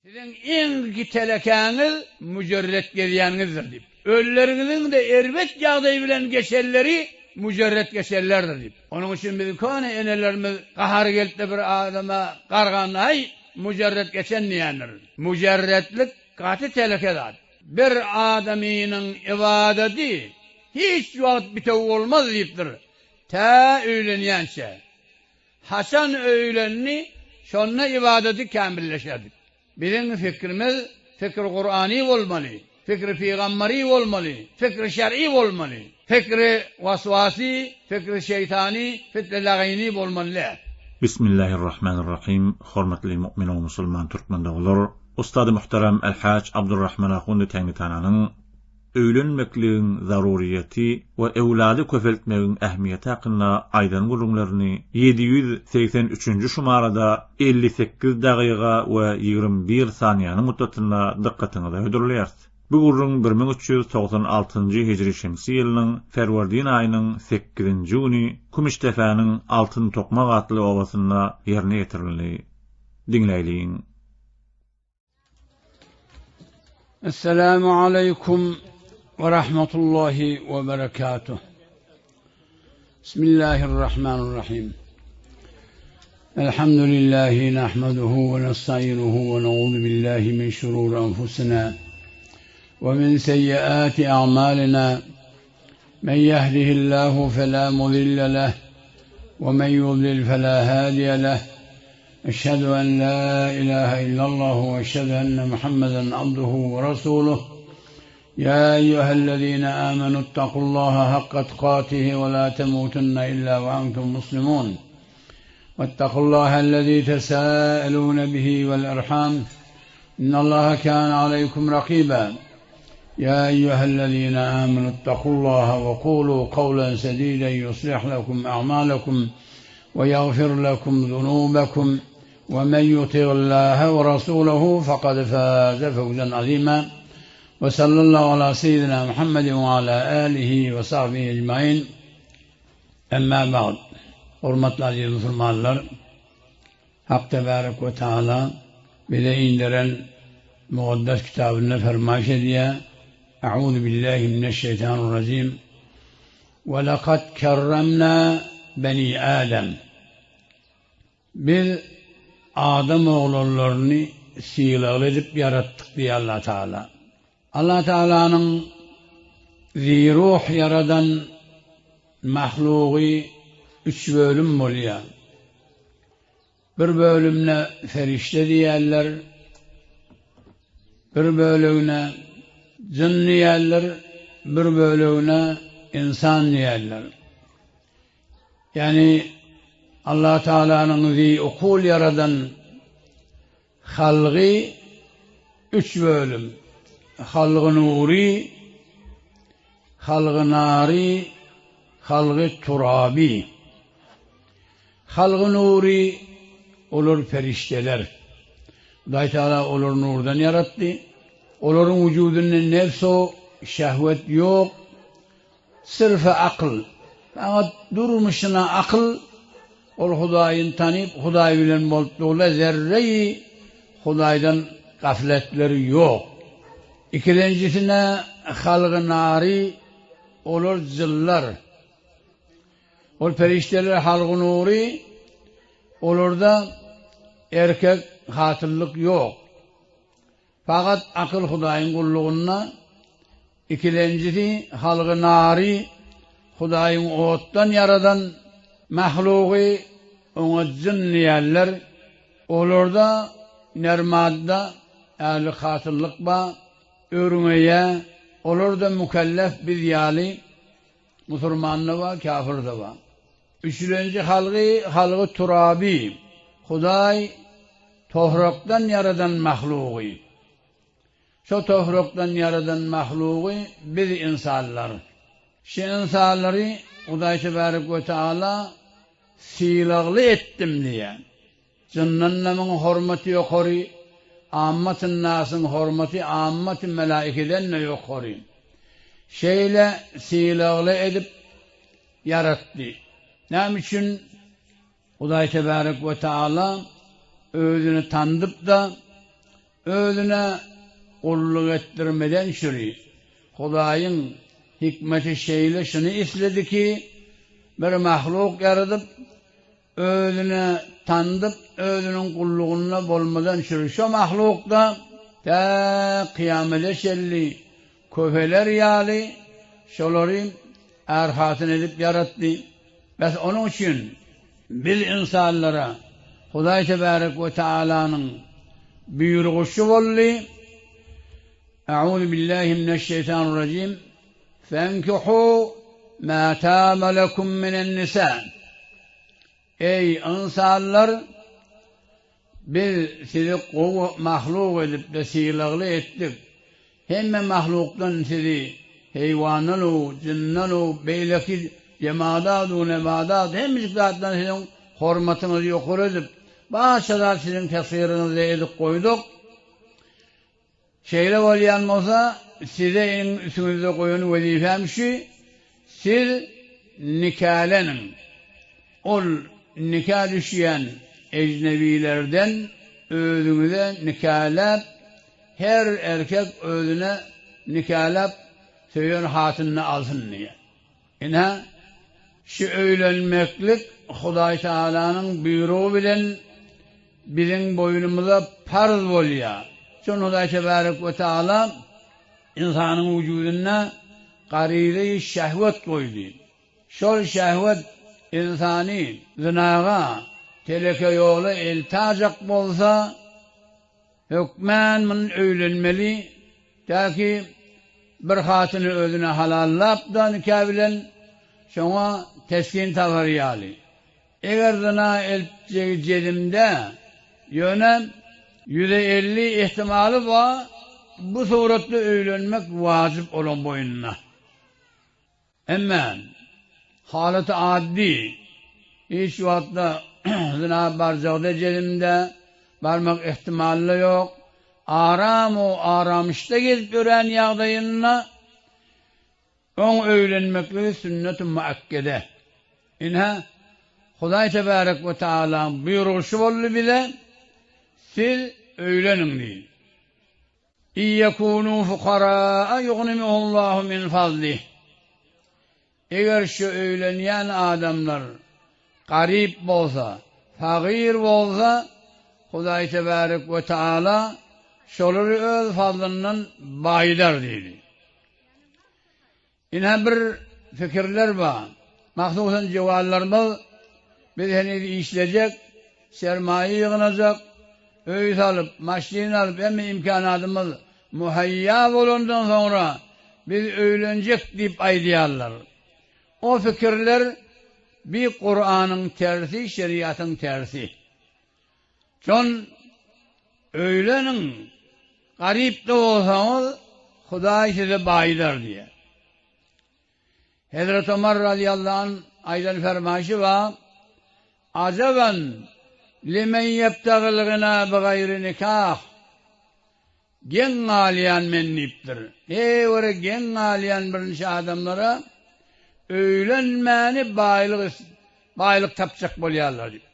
Siziň iň ki telekäňiz müjerret gezýäniňizdir diýip. Ölüleriňiziň-de erbet ýagdaý bilen geçenleri müjerret geçenlerdir diýip. Onuň üçin biziň köne enelerimiz gahary gelip-de bir adama garganda haý, müjerret geçen diýendir. Müjerretlik gaty teleke zat. Bir adamynyň ybadady hiç wagt bitewi bolmaz diýipdir, tä öýlenýänçä. Haçan öýlendi, şonda ybadaty kämilleşerdik. Biziň fikrimiz fikri Kurany bolmaly, fikri pygambary bolmaly, fikri şer'i bolmaly. Fikri waswasy, fikri şeýtany, fitri lagyny bolmaly däl. Bismillahirrahmanirrahim Hormatly mu'min we musulman türkmen doganlar! Ustady muhterem El-Haç Abdurrahman Ahundi Teňňitananyň öýlenmekligiň zaruryýeti we öwlady köpeltmegiň ähmiýeti hakynda aýdan gürrüňlerini 783-nji şumarada 58 dagyga we 21 saniýanyň muddatynda dykgatyňyza hödürleýäris. Bu gürrüň 1396-njy hijri şemsi ýylynyň ferwerdin aýynyň sekizinji güni Kümüşdepäniň Altyn tokmak atly obasynda ýerine ýetirildi. Diňläýliň. Esselamu aleýkum we rahmetullahi we berekatuh. Bismillahirrahmanirrahim. Elhamdülillahi nahmaduhu we nesta'inuhu we na'udhu billahi min şururi enfusina we min seyyiati a'malina. Men yehdihillahu fela mudille leh ve men yudlil fela hadiye leh. Eşhedü en la ilahe illallah ve eşhedü enne Muhammeden abduhu ve resuluh. Ya eyyühellezine amenu ittakullaha hakka tukatihi ve la temutunne illa ve entum muslimun. Vettakullahellezî tesâelûne bihi vel erham. İnnallaha kâne aleykum rakîbâ. Ya eyyühellezîne âmenü ittakullaha ve kûlû kavlen sedîden yuslih lekum a'mâlekum ve yagfir lekum zunûbekum ve men yuti'illâhe ve rasûlehu fekad fâze fevzen azîmâ. Ve sallallahu alâ seyyidina Muhammedin ve alâ âlihi ve sahbihi ecmaîn. Emmâ ba'd. Hormatly aziz musulmanlar! Hak Tebarek we Taala bize inderen Mukaddes Kitabynda fermaýyş edýär, Euzu billahi mineşşeýtanirrajim. We lekad kerremna beni Adem. Biz adam oglanlaryny sylagly edip ýaratdyk diýýär Allah Taala. Allah Taalanyň ziruh ýaradan mahlugy üç bölüm bolýar. Bir bölümine ferişde diýerler, bir bölegine jyn diýerler, bir bölegine ynsan diýerler. Ýagny Allah Taalanyň zi ukul ýaradan halgy üç bölüm, halgy nury, halgy nary, halgy turaby. Halgy nury, olar perişdeler. Hudaý Tagala olary nurdan ýaratdy. Olaryň wujudynda nebs-u şehwet ýok. Syrfy akyl. Fakat durmuşyna akyl, ol Hudaýyny tanyp, Hudaý bilen bolup durlar, zerre-i Hudaýdan gafletleri ýok. Ikilenjisine halgy nary, olar jynlar. Ol perişdeler halgy nury, olarda erkek hatynlyk ýok. Fakat akyl Hudaýyň gullugynda, ikilenjisi halgy nary, Hudaýyň otdan ýaradan mahlugy, oňa jyn diýerler. Olarda ner madda, ärlik hatynlyk bar, örňeýä, olar-da mükellef biz ýaly, Musurmanda bar, kafirde bar. Üçülenji halgy, halgy turaby, Hudaý toprakdan ýaradan mahlugy. Şo toprakdan ýaradan mahlugy biz ynsanlar. Şi ynsanlary Hudaý tebarek we taala sylagly etdim diýýär. Jyndan-da muň hormaty ýokary, ammatyn-nasyň hormaty ammaty-melaikeden-de ýokary. Şeýle sylagly edip ýaratdy. Näme üçin Hudaý Tebarek we Taala özüni tandyp-da, Özüne gulluk etdirmeden çüri, Hudaýyň hikmeti şeýle şuny isledi ki, bir mahluk ýaradyp, özüne tandyp, özüniň gullugynda bolmadan çüri şo mahluk-da tä kyýamete çenli köpeler ýaly şolary är-hatyn edip ýaratdy. Bes onuň üçin biz ynsanlara Hudaý tebärek we tealanyň buýrugy şu boldy, Euzu billahi mineşşeýtanirrajim, Fenkihu ma taba lekum minen-nisa. Eý, ynsanlar! Biz sizi gowy mahluk edip-de sylagly etdik. Hemme mahlukdan sizi, heýwandan-u, jyndan-u, beýleki jemadat-u, nebadat, hemmejik zatdan siziň hormatyňyzy ýokary edip, barça zat siziň teshyryňyzda edip goýduk. Şeýle bolýan bolsa, size iň üstüňizde goýan wezipem şu, siz nikäleniň. Ol nika düşýän ejnebilerden özüňize nikäläp, her erkek özüne nikäläp söýen hatynyny alsyn diýýär. Ine, şu öýlenmeklik Hudaý Tagalanyň buýrugy bilen biziň boýnumyza parz bolýar. Şonda Hudaý Tebarek we Taala ynsanyň wujudynda garyzy şehwet goýdy. Şol şehwet ynsany zynaga, teleke ýola eltäjek bolsa, Hökmän muny öýlenmeli, täki bir hatyny özüne halallap-da nika bilen şoňa teskin tapar ýaly. Eger zyna eltjegi jezimde, ýöne 150 ihtimaly bar, bu suratda öýlenmek wajyp olaň boýnuna. Emma halaty addy, hiç wagtda zyna barjagda jezimde barmak ihtimaly-da ýok, aram-u aramyşda gezip ýören ýagdaýynda oň öýlenmekligi sünnet-i muakkede. Ine, Hudaý tebarek we taalaň buýrugy şu boldy bize, Siz öýleniň diýip. In ýekunu fukaraa ýugnimihullahu min fazlih. Eger şu öýlenýän adamlar garyp bolsa, fagyr bolsa, Hudaý tebarek we taala şolary öz fazlyndan baýydar diýdi. Ine bir pikirler bar. Mahsusan juwanlarymyz biz heniz işlejek, sermaýa ýygnajak, öý salyp, maşyn alyp hemme imkanatymyz muhaýýa bolandan soňra biz öýlenjek diýip aýdýarlar. O pikirler bi Kuranyň tersi, şeriatyň tersi. Şon öýleniň, garyp-da bolsaňyz, Hudaý sizi baýdar diýýär. Hezreti Omar razyýallahu anh aýdan fermaýşy bar, Ajaban limen ýebtagil gina bigaýri nikah. Geň galýan men diýipdir. Heý bir geň galýan birinji adamlara öýlenmäni baýlyk baýlyk tapjak bolýarlar diýip.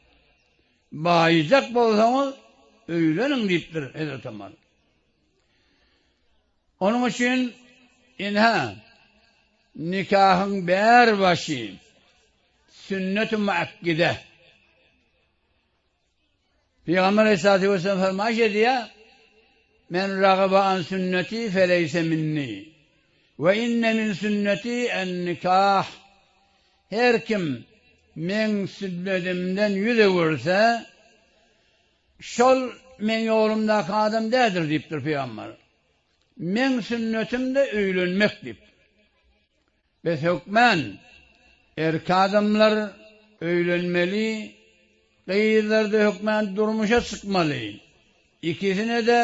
Baýyjak bolsaňyz, öýleniň diýipdir Hezreti Omar. Onuň üçin ynha, nikahyň bär başy sünnet-i muakkide. Pygamber Aleyhissalatu vesselam fermaýyş edýär, Men ragaba an sünneti feleýse minni. We inne min sünneti en-nikah. Her kim meň sünnedimden ýüz öwürse, şol meň ýolumdaky adam däldir diýipdir pygamber. Meň sünnetim-de öýlenmek diýipdir. Biz hökmän erkek adamlar öýlenmeli, gyzlar-da hökmän durmuşa çykmaly. Ikisine-de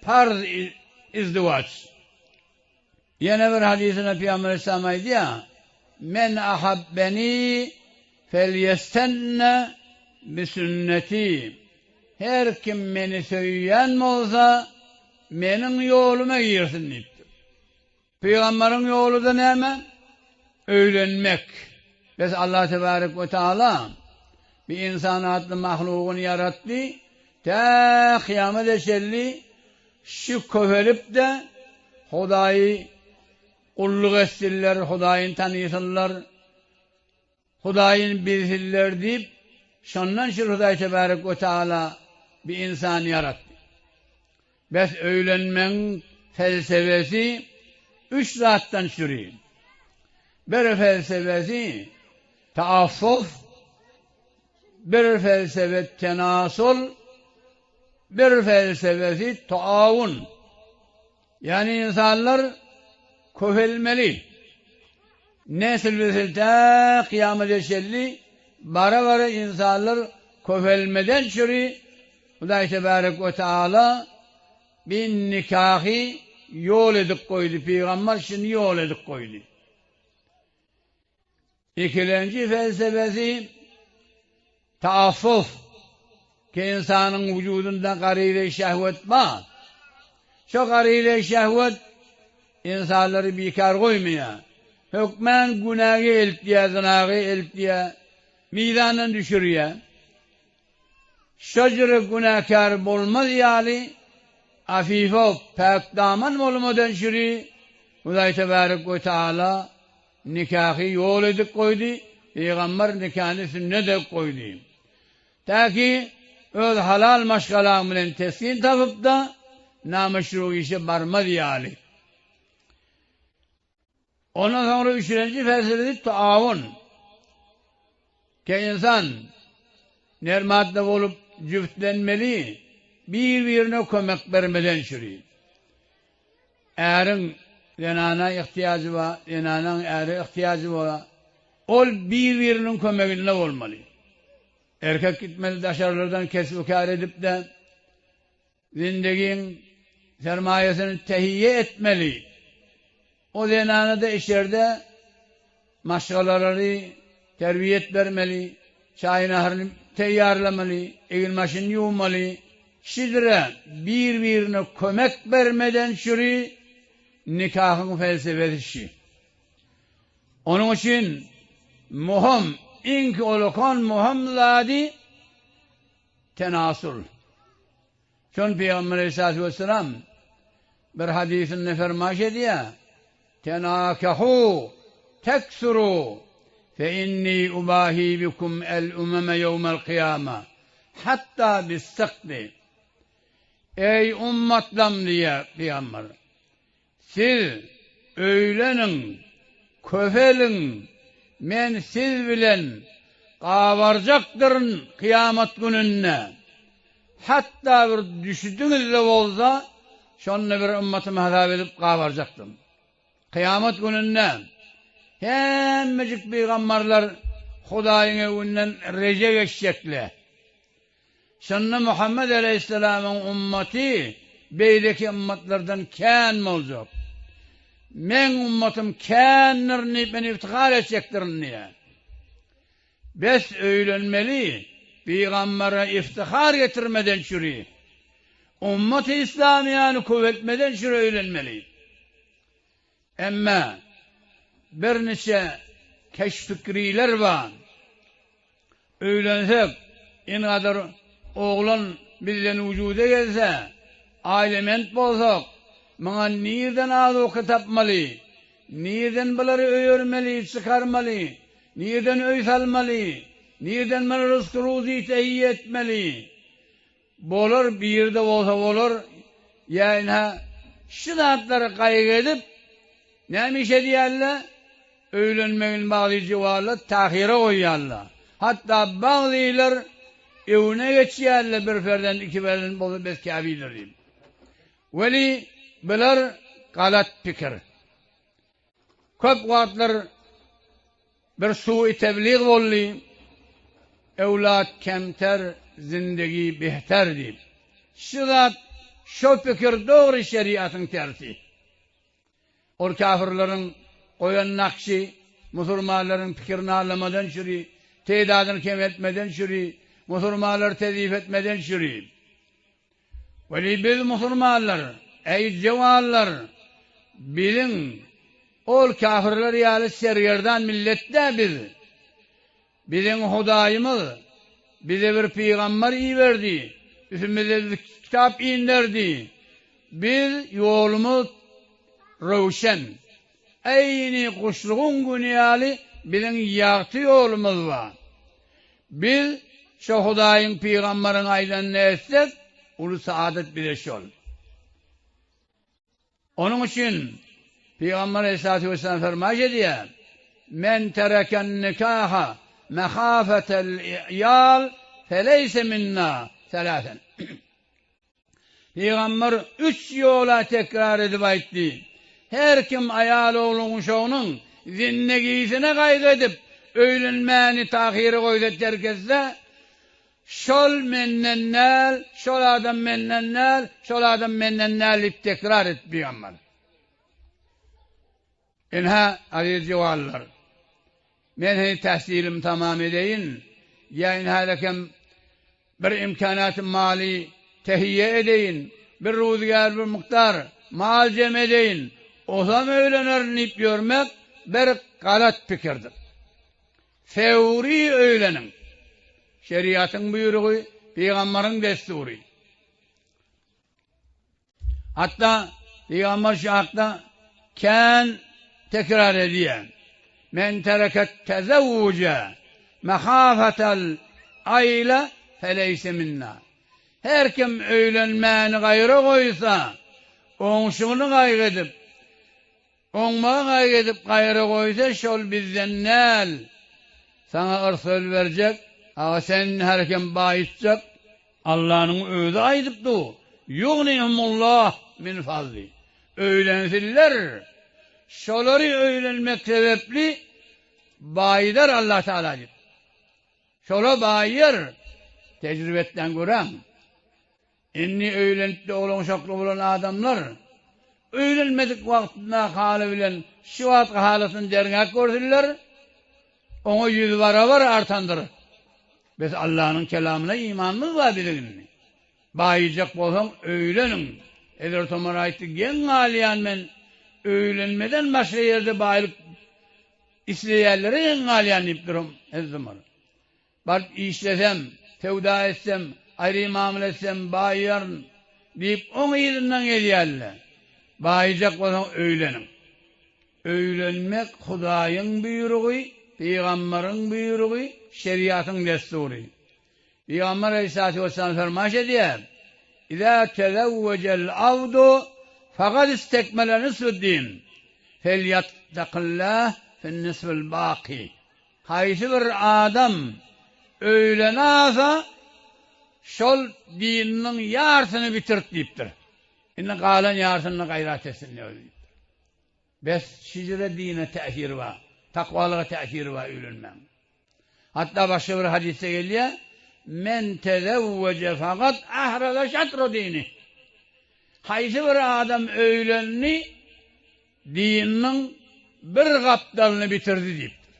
parz izdiwaç. Ýene bir hadysynda Pygamber Aleyhisselam aýdýar, Men ahabbeni felýestenne bi sünneti. Her kim meni söýýän bolsa, meniň ýoluma girsin diýipdir. Pygamberiň ýoly-da näme? Öýlenmek. Bes Allah tebarek we taala bir ynsan atly mahlugyny ýaratdy, tä kyýamete çenli. Şu köpelip-de Hudaýy gulluk etsinler, Hudaýyny tanysynlar, Hudaýyny bilsinler diýip, şondan şir Hudaý tebarek we taala bir ynsany ýaratdy. Bes öýlenmegiň felsebesi üç zatdan çüri. Bir felsebesi taaffuf, bir felsebe tenasul, bir felsebesi taawun. Ýagny ynsanlar köpelmeli. Nesil-nesil tä kyýamata çenli bara-bara ynsanlar köpelmeden çüri Hudaý tebarek we taala bir nikahy ýol edip goýdy, pygamber şuny ýol edip goýdy. Ikilenji felsefesi taaffuf, ki ynsanyň wujudynda garyzy şehwet bar. Şo garyzy şehwet ynsanlary bikar goýmaýar. Hökmän günäge eltýär, zynaga eltýär, mizandan düşürýär. Şo jüre günäkär bolmaz ýaly, afife, päkdaman bolmadan çüri Hudaý tebarek we taala Nikahy ýol edip goýdy, pygamber nikany sünnet edip goýdy. Täki öz halal maşgalaň bilen teskin tapyp-da, nameşru işe barmaz ýaly. Ondan soňra üçünji felsefesi taawun. Ke ynsan ner madda bolup jübtlenmeli, bir-birine kömek bermeden çüri. Äriň zenana ihtiýajy bar, zenanaň äre ihtiýajy bar. Ol bir-biriniň kömeginde bolmaly. Erkek gitmeli daşarlardan kesbi-kär edip-de, zindigiň sermaýasyny tehiýe etmeli. O zenana-da içerde maşgalalary terbiýet bermeli, çaý-naharyny teýýarlamaly, egin-başyny ýuwmaly. Şidire bir-birine kömek bermeden çüri nikahyň felsefesi şi. Onuň üçin muhym, iňki ulakan muhym zady tenasul. Şony Pygamber aleyhissalatu vesselam bir hadysynda fermaýyş edýär, Tenakahu teksuru fe inni ubahi bikum el umeme ýewmel kyýama hatta bis-sakbi. Eý ummatlam diýýär Pygamber, siz öýleniň, köpeliň, men siz bilen gabarjakdyryn kyýamat gününde. Hatda bir düşüdiňiz-de bolsa, şonda bir ymmatym hasap edip gabarjakdym. Kyýamat gününde hemmejik pygambarlar Hudaýyň öňünden reje geçjekle. Şonda Muhammet aleýhissalamyň ummaty beýleki ymmatlardan kän boljak. Meň ummatym kändir diýip men iftihar etjekdirin diýýär. Bes öýlenmeli, pygambere iftihar getirmeden çüri, ummaty islamiýany köpeltmeden çüri öýlenmeli. Emme birniçe keşfikriler bar. Öýlensek, ingadar oglan bizden wujuda gelse, ailement bolsak, muňa nirden azuka tapmaly, nirden bulary öýermeli, çykarmaly, nirden öý salmaly, nirden muny ryzky-ruzy tehiýe etmeli? Bolar, birde bolsa bolar, ýa ynha, şu zatlary gaýgy edip, näme iş edýärler? Öýlenmegini bagly juwanlar tahyra goýýarlar. Hatda baglylar öwüne geçýärler, bir perzent, iki perzent bolsa bes käfidir diýip. Weli bular galat pikir. Köp wagtlar bir suwy teblig boldy, Öwlat kemter, zindegi behter diýip. Şu zat, şo pikir dogry şeriatyň tersi. Ol kafirleriň goýan nakşy, musurmanlaryň pikirini alamadan çüri, tedadyny kemeltmeden çüri, musurmanlary tezif etmeden çüri. Weli biz musurmanlar, eý jewanlar, biziň ol kafirler ýaly sergerdan millet däl biz. Biziň Hudaýymyz bize bir pygamber iberdi, üstümize bir kitap inderdi. biz ýolumyz röwşen. Eýni guşlugyň güni ýaly biziň ýagty ýolumyz bar. Biz şo Hudaýyň pygambaryň aýdanyny etsek, uly saadat bize şol. Onuň üçin Pygamber aleyhissalatu vesselam fermaýyş edýär, Men tereken nikaha mehafetel i'ýal feleýse minna selasen. Pygamber üç ýola tekrar edip aýtdy, Her kim aýal ogluň uşagynyň zinnegisine gaýgy edip, öýlenmäni tahyra goýsa terk etse, Şol menden däl, şol adam menden däl, şol adam menden däl diýip tekrar etdi pygamber. Ynha, aziz juwanlar, men heniz tähsilimi tamam edeýin, ýa ynha-da-kem bir imkanaty maly tehiýe edeýin, bir ruzgär bir mukdar mal jem edeýin, osam öýlenerin diýip ýörmek bir galat pikirdir. Fewri öýleniň. Şeriatyň buýrugy, pygambaryň dessury. Hatda pygambar şu hakda kän tekrar edýär. Men tereket tezewwuje mehafetel aýle feleýse minna. Her kim öýlenmäni gaýra goýsa, oňşugyny gaýgy edip, Oňmagy gaýgy edip gaýra goýsa şol bizden däl. Saňa yrsal berjek, aga sen her kim baýytjak. Allanyň özi aýdyp dur, Ýugnihumullah min fazli. Öýlensinler, şolary öýlenmek sebäpli baýydar Allah Tagala diýip. Şola baýyr, tejribetden göräň. Indi öýlenip-de oglan-uşakly bolan adamlar öýlenmedik wagtyndaky haly bilen şu wagtky halatyny derňäp görsünler, oňa ýüzbarabar artandyr. Bes Allanyň kelamyna imanymyz bar biziň indi. Baýyjak bolsaň öýleniň. Hezret Omar aýtdy, geň galýan men öýlenmeden başga ýerde baýlyk isleýänlere geň galýan diýipdir Hezret Omar. Baryp işlesem, söwda etsem, aýry mamla etsem baýaryn diýip oň yzyndan gelýärler. Baýajak bolsaň öýleniň. Öýlenmek Hudaýyň buýrugy, pygambaryň buýrugy, şeriatyň dessury. Pygamber aleyhissalatu vesselam fermaýyş edýär, Izâ tezevvecel abdu fekad istekmele nisfu'd-din, felýettekillah fin-nisfil bâki. Haýsy bir adam öýlenasa, şol dininiň ýarsyny bitirdi diýipdir. Indi galan ýarsyny gaýrat etsin diýipdir. Bes, şijire dine täsiri bar, takwalyga täsiri bar öýlenmäň. Hatda başga bir hadysda gelýär, Men tezewweje fakat ahraza şatra dini. Haýsy bir adam öýlendi, Dininiň bir gapdalyny bitirdi diýipdir.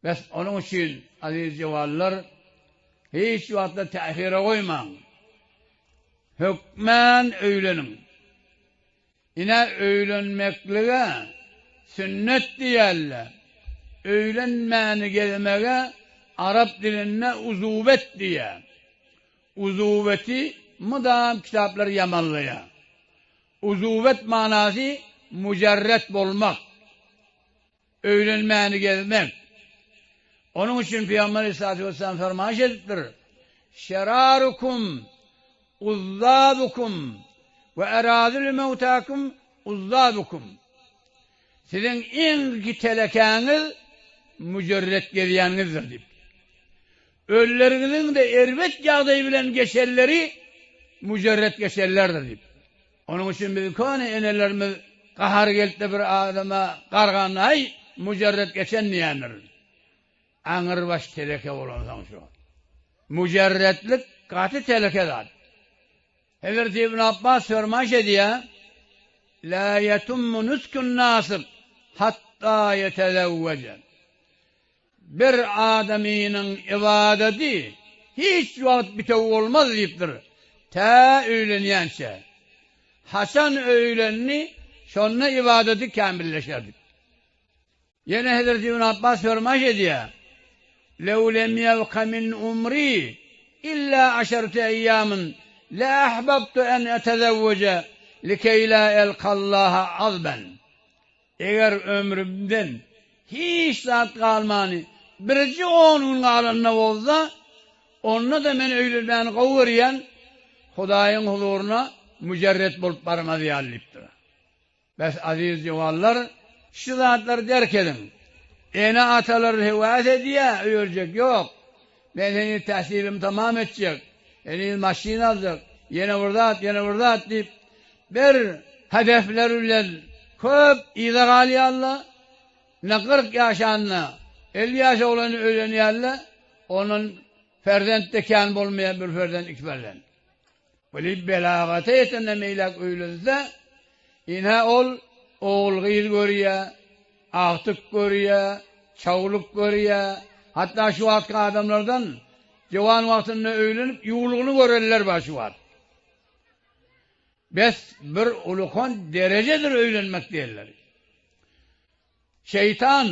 Bes, onuň üçin, aziz juwanlar, hiç wagtda tähire goýmaň. Hökmän öýleniň. Ine, öýlenmeklige sünnet diýerler. Öýlenmäni gezmege arap dilinde uzubet diýer. Uzubeti mydam kitaplar ýamanlaýar. Uzuwet manasy mujerret bolmak, öýlenmäni gezmek. Onuň üçin Pygamber aleyhissalatu vesselam fermaýyş edipdir, Şerarukum uzzabukum we erazilü mewtakum uzzabukum. Siziň iň telekäňiz müjerret gezýäniňizdir diýip. Ölüleriňiziň-de erbet ýagdaý bilen geçenleri müjerret geçenlerdir diýip. Onuň üçin biziň köne enelerimiz gahary gelip-de bir adama garganda, Aý, müjerret geçen diýendir. Aňrybaş teleke bolansoň şo. Müjerretlik gaty teleke zat. Hezreti Ibn Apbas fermaýyş edýär, Lâ yetummu nuskun nâsik hattâ yetezevvece. Bir adamynyň ybadaty hiç wagt bitewi bolmaz diýipdir, tä öýlenýänçä. Haçan öýlendi, şonda ybadaty kämilleşer diýipdir. Ýene Hezreti Ibn Apbas fermaýyş edýär, Lew lem ýebka min umri illa aşarete eýýamin. La ahbabtu en etezewweje likeý la elkallaha azben. Eger ömrümden hiç zat galmany, birje on gün galanda bolsa, onda-da men öýlenmäni gowy görýän, Hudaýyň huzuryna müjerret bolup barmaz ýaly diýipdir. Bes, aziz juwanlar, şu zatlary derk ediň. Ene-atalar höwes edýär, öýerjek ýok. Men heniz tähsilimi tamam etjek, heniz maşyn aljak, ýene bir zat, ýene bir zat diýip, bir hedefler bilen köp yza galýarlar. Ine, 40 ýaşanda, 50 ýaş oglany öýlenýärler, ondan perzent-de kän bolmaýar, bir perzent, iki perzent. Weli belagata ýetende meýläk öýlense, ine ol ogul-gyz görýär, agtyk görýär, çawluk görýär. Hatda şu wagtky adamlardan jowan wagtynda öýlenip ýuwlugyny görenler bar şu wagt. Bes bir ulukan derejedir öýlenmek diýenleri. Şeýtan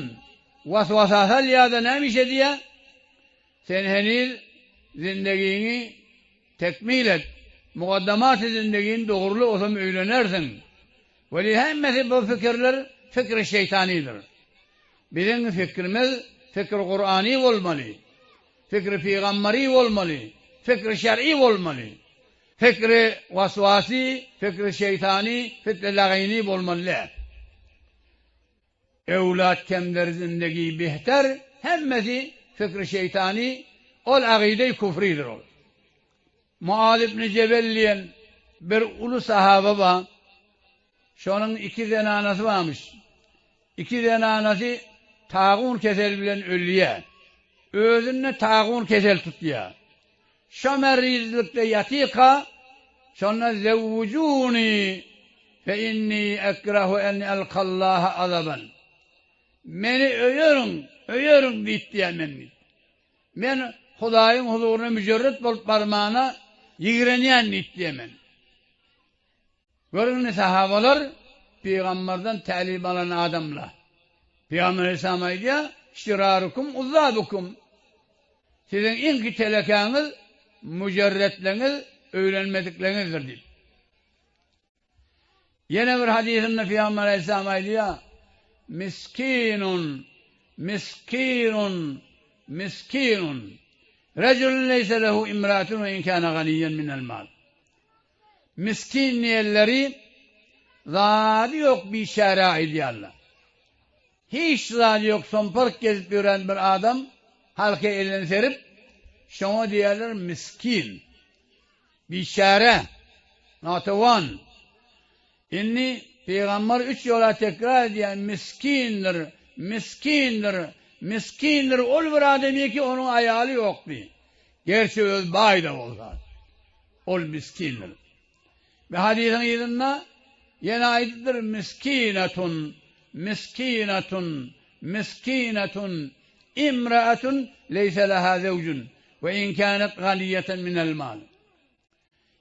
waswasa salýar-da näme iş edýär? Sen heniz zindegiňi tekmil et, mugaddamat-y zindegiňi dogruly osam öýlenersiň. Weli hemmesi bu pikirler fikri şeýtanydyr. Biziň fikrimiz fikri Kurany bolmaly, fikri pygambary bolmaly, fikri şer'i bolmaly. Fikri waswasy, fikri şeýtany, fikri lagyny bolmaly däl. Öwlat kemder zindegi behter hemmesi fikri şeýtany ol agydeý kufridir ol. Muaz ibn Jebel diýen bir uly sahaba bar. Şonuň iki zenanasy barmyş. Iki zenanasy tagun keseli bilen ölýär. Özünde tagun kesel tutýar. Şo merizlikde ýatyka, şonda zewwüjuni fe inni ekrahu en elkallaha azaban. Meni öýeriň, öýeriň diýip diýýär men diýip. Men Hudaýyň huzuryna müjerret bolup barmana ýigrenýän diýip diýýär men. Görüň indi sahabalar pygamberden tälim alan adamlar. Pygamber aleyhisselam aýdýar, Şirarukum uzzabukum. Siziň iň kitelekäňiz müjerretleňiz, öýlenmedikleňizdir diýip. Ýene bir hadysynda Pygamber aleyhisselam aýdýar, Miskinun, miskinun, miskinun. Rejulun leýse lehu imratun we in kana ganiýen minel mal. Miskin diýenleri zady ýok biçäre aýdýarlar. Hiç zady ýok sompark gezip ýören bir adam halka elini serip şoňa diýýärler miskin. Biçäre, natawan. Indi pygamber üç ýola tekrar edýär miskindir, miskindir, miskindir ol bir adamyki onuň aýaly ýokdy. Gerçi öz baý-da bolsa. Ol miskindir. Bir hadysyň yzynda ýene aýdypdyr, Miskinatun, miskinatun, miskinatun, imraatun leýse leha zewjun we in kânet ganiýeten minel mal.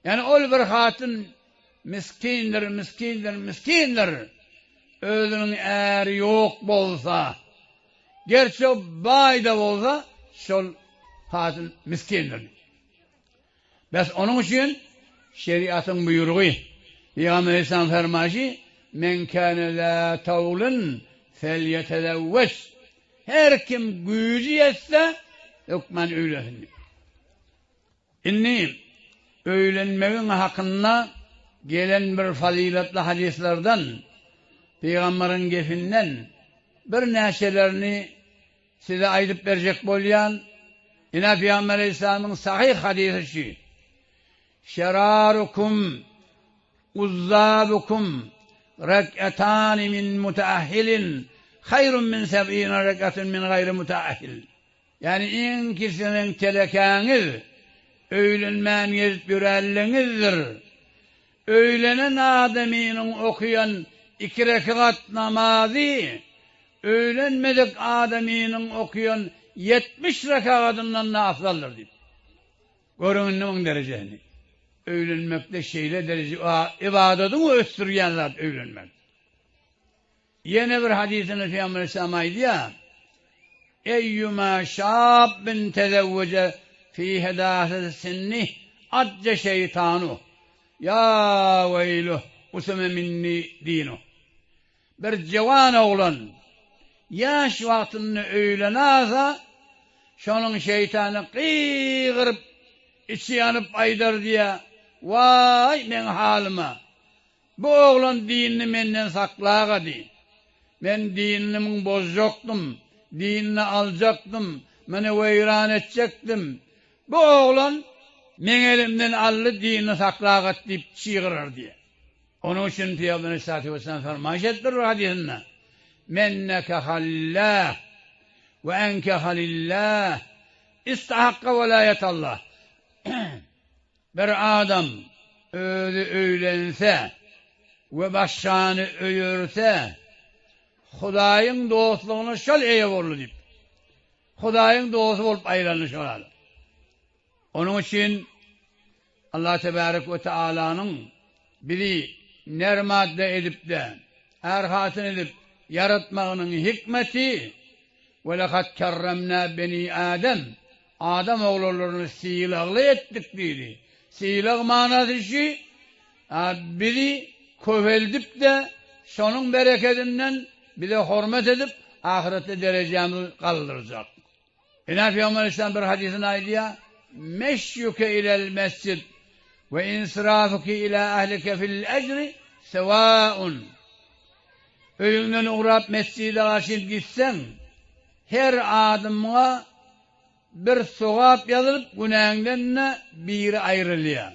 Ýagny ol bir hatyn miskindir, miskindir, miskindir. Özüniň äri ýok bolsa, gerçi o baý-da bolsa, şol hatyn miskindir. Bes onuň üçin şeriatyň buýrugy, Pygamber Aleyhisselam fermaýşy, Men kâne zâ tawlin felýetezewweç, Her kim güýji ýetse, hökman öýlensin diýip. Indi öýlenmegiň hakynda gelen bir fazyletli hadyslardan, Pygamberiň gepinden birnäçelerini Size aýdyp berjek bolýan, ine Pygamber Aleyhisselamyň sahyh hadysy şu, Şerarukum uzzabukum rek'etani min mutaahhilin haýrun min seb'ine rek'etin min gaýri mutaahhil. Ýagny iň kisiňiň telekäňiz öýlenmän gezip ýörenligiňizdir. Öýlenen adamynyň okaýan iki rekat namazy Öýlenmedik adamynyň okaýan 70 rekagadyndan-da afzaldyr diýip. Görüň indi muň derejesini. Öýlenmekde şeýle dereje ybadadyňy ösdürýän zat öýlenmek. Ýene bir hadysynda Pygamber Aleyhisselam aýdýar, Eýýuma şabbin tezewweje fi hedaseti sinnih. Ajje şeýtanu, Ýa weýluh, usime minni dinuh. Bir jewan oglan ýaş wagtynda öýlenasa, şonuň şeýtany gygyryp, içi ýanyp aýdar diýýär, Waý, meň halyma! Bu oglan dinini menden saklagady. Men dinimiň bozjakdym, dinini aljakdym, meni weýran etjekdim. Bu oglan meň elimden aldy, dinini saklagat diýip çygyrar diýýär. Onuň üçin Pygamber aleyhissalatu vesselam fermaýyş edipdir bir hadysynda, Men nekehallâh we enkehalillaah istahakka welaýetallah. Bir adam özi öýlense we başgany öýerse, Hudaýyň dostlugyna şol eýe boldy diýip. Hudaýyň dosty bolup aýlandy şol adam. Onuň üçin Allah Tebarek we Tealanyň bizi ner madda edip-de, är-hatyn edip ýaratmagynyň hikmeti, Ve lekad kerremnâ benî Âdem, Adam oglanlaryny sylagly etdik diýdi. Sylag manasy şü, bizi köpeldip-de, şonuň berekedinden bize hormat edip, ahyretde derejämizi galdyrjak. Ine Pygamber Aleyhisselam bir hadysynda aýdýar, Meşýuke ilel mesjid we insirafuki ila ahlike fil ejri sewaun. Öýüňden ugrap mesjide garşy gitseň, her adymyňa bir sogap ýazylyp, günäňden-de biri aýrylýar.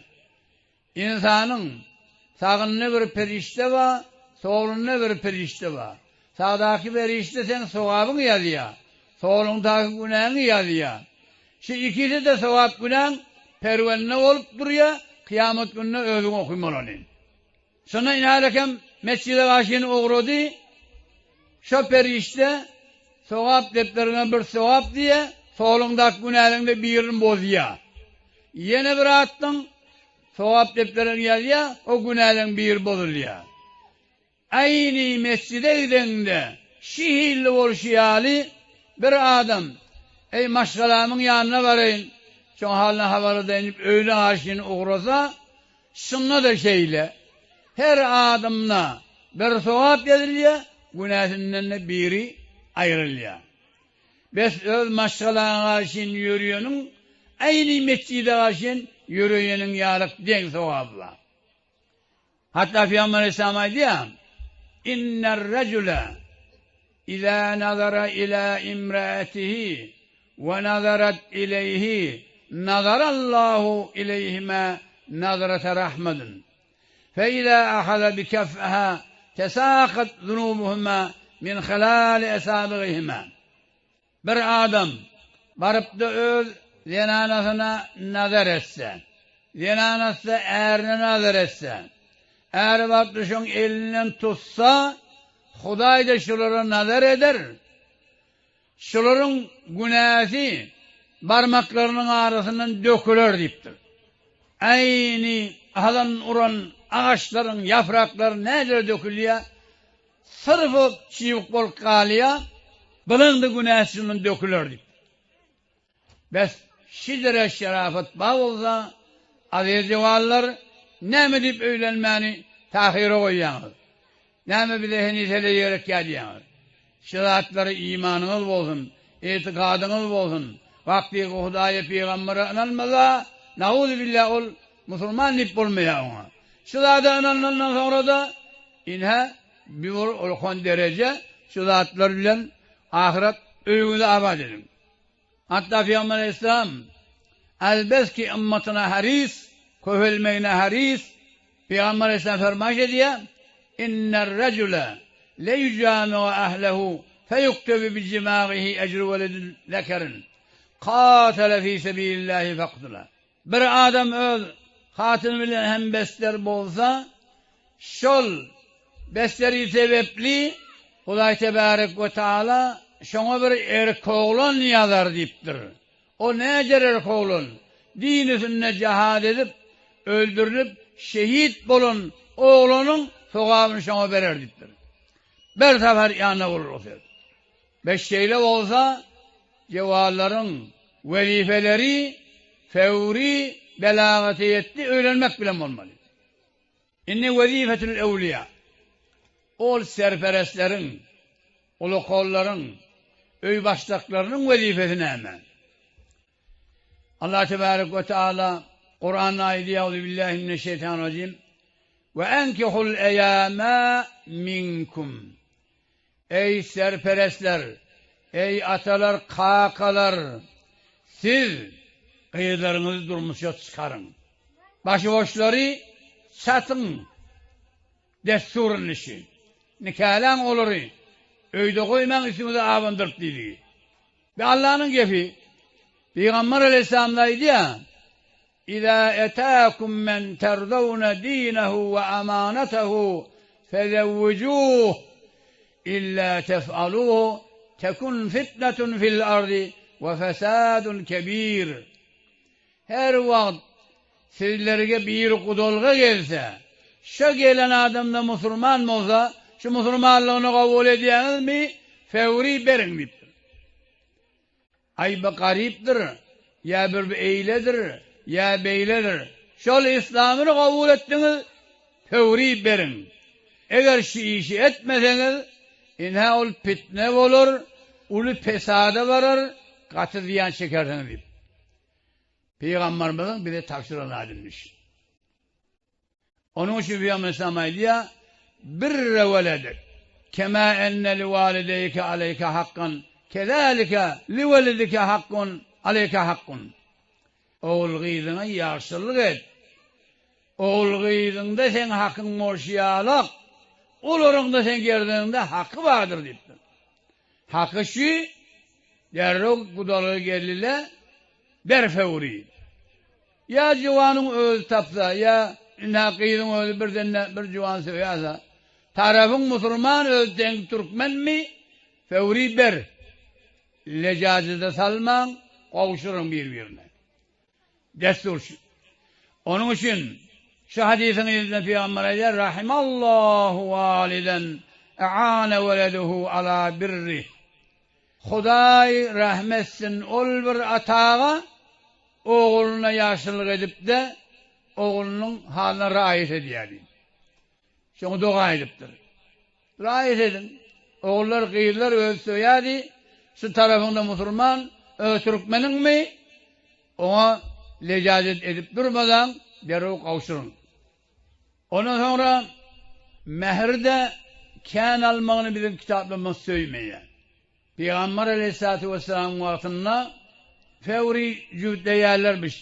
Ynsanyň sagynda bir perişde bar, solunda bir perişde bar. Sagdaky perişde seň sogabyňy ýazýar, soluňdaky günäňi ýazýar. Şu ikisi-de sogap-günäň perwende bolup durýar, kyýamat gününde özüň okymalyny. Şonda Inälekem mesjide garşyny ugrady. Şo perişde sogap depderiňe bir sogap diýýär, soluňdaky günäleňde birini bozýar. Ýene bir atdyň, sogap depderiňe ýazýar, o günäleň biri bozulýar. Aýny mesjide gideňde şi hilli bolşy ýaly bir adam, Eý, maşgalamyň ýanyna baraýyn, şoň halyna habar edeýin diýip öýüne garşyny ugrasa, Şunda-da şeýle, her adymda bir sogap ýazylýar, günäsinden-de biri aýrylýar. Bes öz maşgalaňa garşyn ýörýeniň aýny metjide garşyn ýöreýeniň ýalyk deň sogaby bar. Hatda Pygamber Aleyhisselam aýdýar, Inner-rejule iza nazara ila imraatihi we nazarat ileýhi nazarallahu ileýhima nazrata rahmadin fe iza ahaza bikeffiha tesakat zunubuhuma min hilali esabigihima Bir adam baryp-da öz zenanasyna nazar etse, zenanasy-da ärine nazar etse, äri baryp-da şoň elinden tutsa, Hudaý-da şulara nazar eder, şularyň günäsi barmaklarynyň arasyndan döküler diýipdir. Äýni hazan uran agaçlaryň ýapraklary nädire dökülýär, Syrf o çybyk bolup galýa, bylyňdy günäsi şundan döküler diýip. Bes, şidere şerafat bar bolsa, aziz juwanlar, näme diýip öýlenmäni tahyra goýýaňyz? Näme bize heniz heleý gerekýä diýýäňiz? Şu zatlary imanyňyz bolsun, etigadyňyz bolsun. Wagtyky Hudaýa, pygambere ynanmasa, nauzubilla ol musulman diýip bolmaýar oňa. Şu zada ynanandan soňra-da Ine, bir ulkan dereje şu zatlar bilen ahyret öýüňizi abat ediň. Hatda Pygamber aleyhisselam, Elbes ki ymmatyna haris, köpelmegine haris, Pygamber aleyhisselam fermaýyş edýär, Inner-rejule leýujami'u ehlehu feyuktebu bi-jimagihi ejru weledin zekerin katele fi sebilillahi fektule. Bir adam öz hatyny bilen hem besler bolsa, şol besleri sebepli Hudaý Tebärek we Taala şoňa bir erkoglan ýazar diýipdir. O näjer erkoglan? Din üstünde jihad edip, öldürilip, şehit bolan oglanyň sogabyny şoňa berer diýipdir. Bir sapar ýanyna bolar o söz. Bes şeýle bolsa, jewallaryň wezipeleri fewri belagata ýetdi, öýlenmek bilen bolmaly. Indi wezifetül ewliýa. Ol serperestleriň, ulukollaryň, öý başlyklarynyň wezipesi näme? Allah tebarek we teala Kuranda aýdýar, Euzubillahi mineşşeýtanirrajim. We enkihul eýama minkum. Eý serperestler, eý atalar, kakalar, siz gyzlaryňyzy durmuşa çykaryň. Başyboşlary satyň dessuryn işi. Nikaläň olary, öýde goýmaň üstüňize abandyryp diýdigi. Bi Allanyň gepi. Pygamber aleýhissalam-da aýdýar, Iza etâkum men terdewne dînehu we amânetehu fezewwijuh illa tef'aluhu tekun fitnetun fil ardy we fesadun kebîr. Her wagt sizlerge biri gudalga gelse, şo gelen adam-da musurman bolsa, şu musurmanlygyny kabul edýäňizmi, fewri beriň diýipdir. Aý bu garypdyr, ýa bir bu eýledir, ýa beýledir. Şol yslamyny kabul etdiňiz, fewri beriň. Eger şu işi etmeseňiz, ine ol pitne bolar, uly pesada barar, gaty zyýan çekersiňiz diýip. Pygamberimiziň bize tabşyran zadyny şu. Onuň üçin Pygamber Aleyhisselam aýdýar, Birre weledek, kema enne liwalideyke aleyke hakkan, kezalike liweledike hakkun aleyke hakkun. Ogul-gyzyňa ýagşylyk et. Ogul-gyzyňda seň hakyň bolşy ýalak, olaryň-da seň gerdeniňde haky bardyr diýipdir. Haky şu, derrew gudalyga geldi-le, ber fewri. Ýa juwanyň özi tapsa, ýa ynha gyzyň özi birden-de bir juwan söýäse, tarapyň musulman özi seňki türkmenmi, fewri ber. Lejajyda salmaň, gowşuryň bir-birine. Dessur şu. Onuň üçin şu hadysyň yzynda pygamber aýdýar, Rahimallahu waliden e'ane weleduhu ala birrih. Hudaý rähm etsin ol bir ataga ogluna ýagşylyk edip-de, oglunyň halyna raýat edýär diýip. Şoňa doga edipdir. Raýat ediň. Ogullar, gyzlar özi söýýärdi. Şu tarapyňda musulman, öz türkmeniňmi? Oňa lejazet edip durmasaň, derrew gowşuryň. Ondan soňra mähir-de kän almagyny biziň kitaplarymyz söýmeýär. Pygamber aleýhissalatu wessalamyň wagtynda fewri jübütleýärlermiş.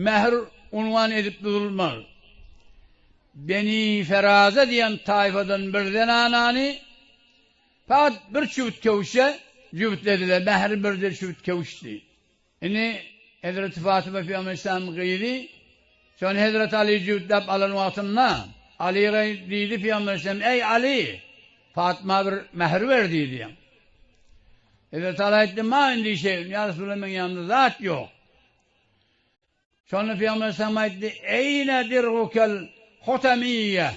Mähir unwan edip durulmaz. Beni Feraza diýen taýfadan bir zenanany fakat bir çüwüt köwüşe jübütlediler. Mähri birje çüwüt köwüşdi. Indi Hezreti Fatyma Pygamber Aleyhisselamyň gyzy şony Hezreti Aly jübütläp alan wagtynda Alyga diýdi Pygamber Aleyhisselam, Eý Aly, Fatma bir mähir ber diýdi. Hezreti Aly aýtdy, Ma indi şeýin, ýa Resulallah meň ýanymda zat ýok. Şonda Pygamber Aleyhisselam aýtdy, Eýne dirgukel hutamiyye?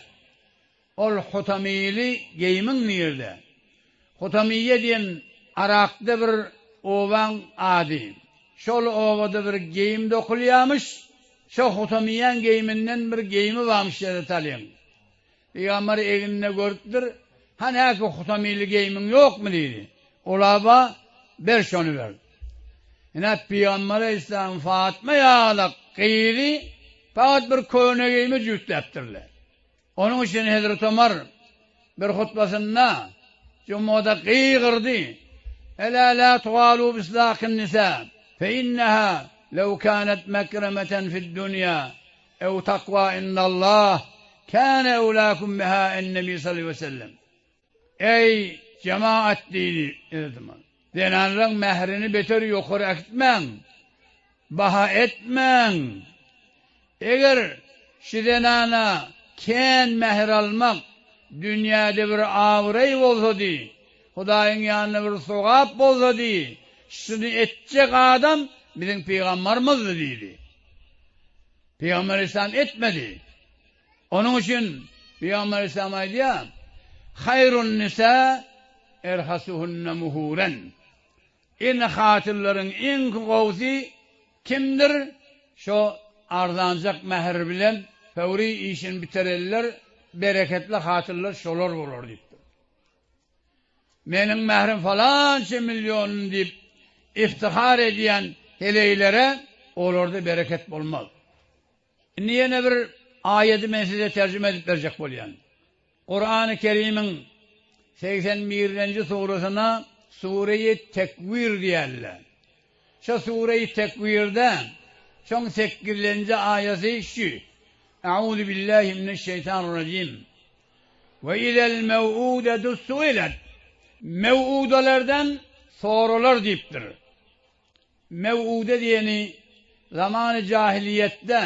Ol hutamyly geýimiň nirde? Hutamyýe diýen Arakda bir obaň ady. Şol obada bir geýim dokulýamyş, şo hutamyýäň geýiminden bir geýimi barmyş Hezreti Alyň. Pygamber egninde görüpdir, Hany häki hutamyly geýimiň ýokmy diýdi. Ol-a bar, ber şony ber. Ine, Pygamber Aleyhisselam Fatma ýalak gyzy fakat bir köne geýime jübütläpdirler. Onuň üçin Hezreti Omar bir hutbasynda jumada gygyrdy, Ela la tugalu bislaqin nisa, fe inneha lew kanat mekremeten fid-dunýa ew takwa indallah, kâne ewlâkum biha en-nebi sallallahu aleýhi we sellem. Eý, jemagat diýdi Hezreti Omar, zenanlaryň mährini beter ýokary äkitmäň, baha etmäň. Eger şu zenana kän mähir almak dünýäde bir abraý bolsady, Hudaýyň ýanynda bir sogap bolsady, şuny etjek adam biziň pygambarymyzdy diýdi. Pygamber Aleyhisselam etmedi. Onuň üçin Pygamber Aleyhisselam aýdýar, Haýrun nisa erhasuhunne muhuren. Ene hatyllaryň iň gowusy kimdir? Şo. arzanjak mähir bilen höwri işini bitirenler, bereketli hatynlar şolar bolar diýipdir. Meniň mährim falança million diýip iftihar edýän heleýlere olarda bereket bolmaz. Indi ýene bir aýady men size terjime edip berjek bolýan. Kurany Kerimiň 81-nji surasyna Sureýi Tekwir diýerler. Şo Sureýi Tekwirde şoň sekizinji aýasy şu, Euzu billahi mineşşeýtanirrajim. We izel mew'udetu suilet. Mew'udelerden soralar diýipdir. Mew'ude diýeni zamany jahiliýetde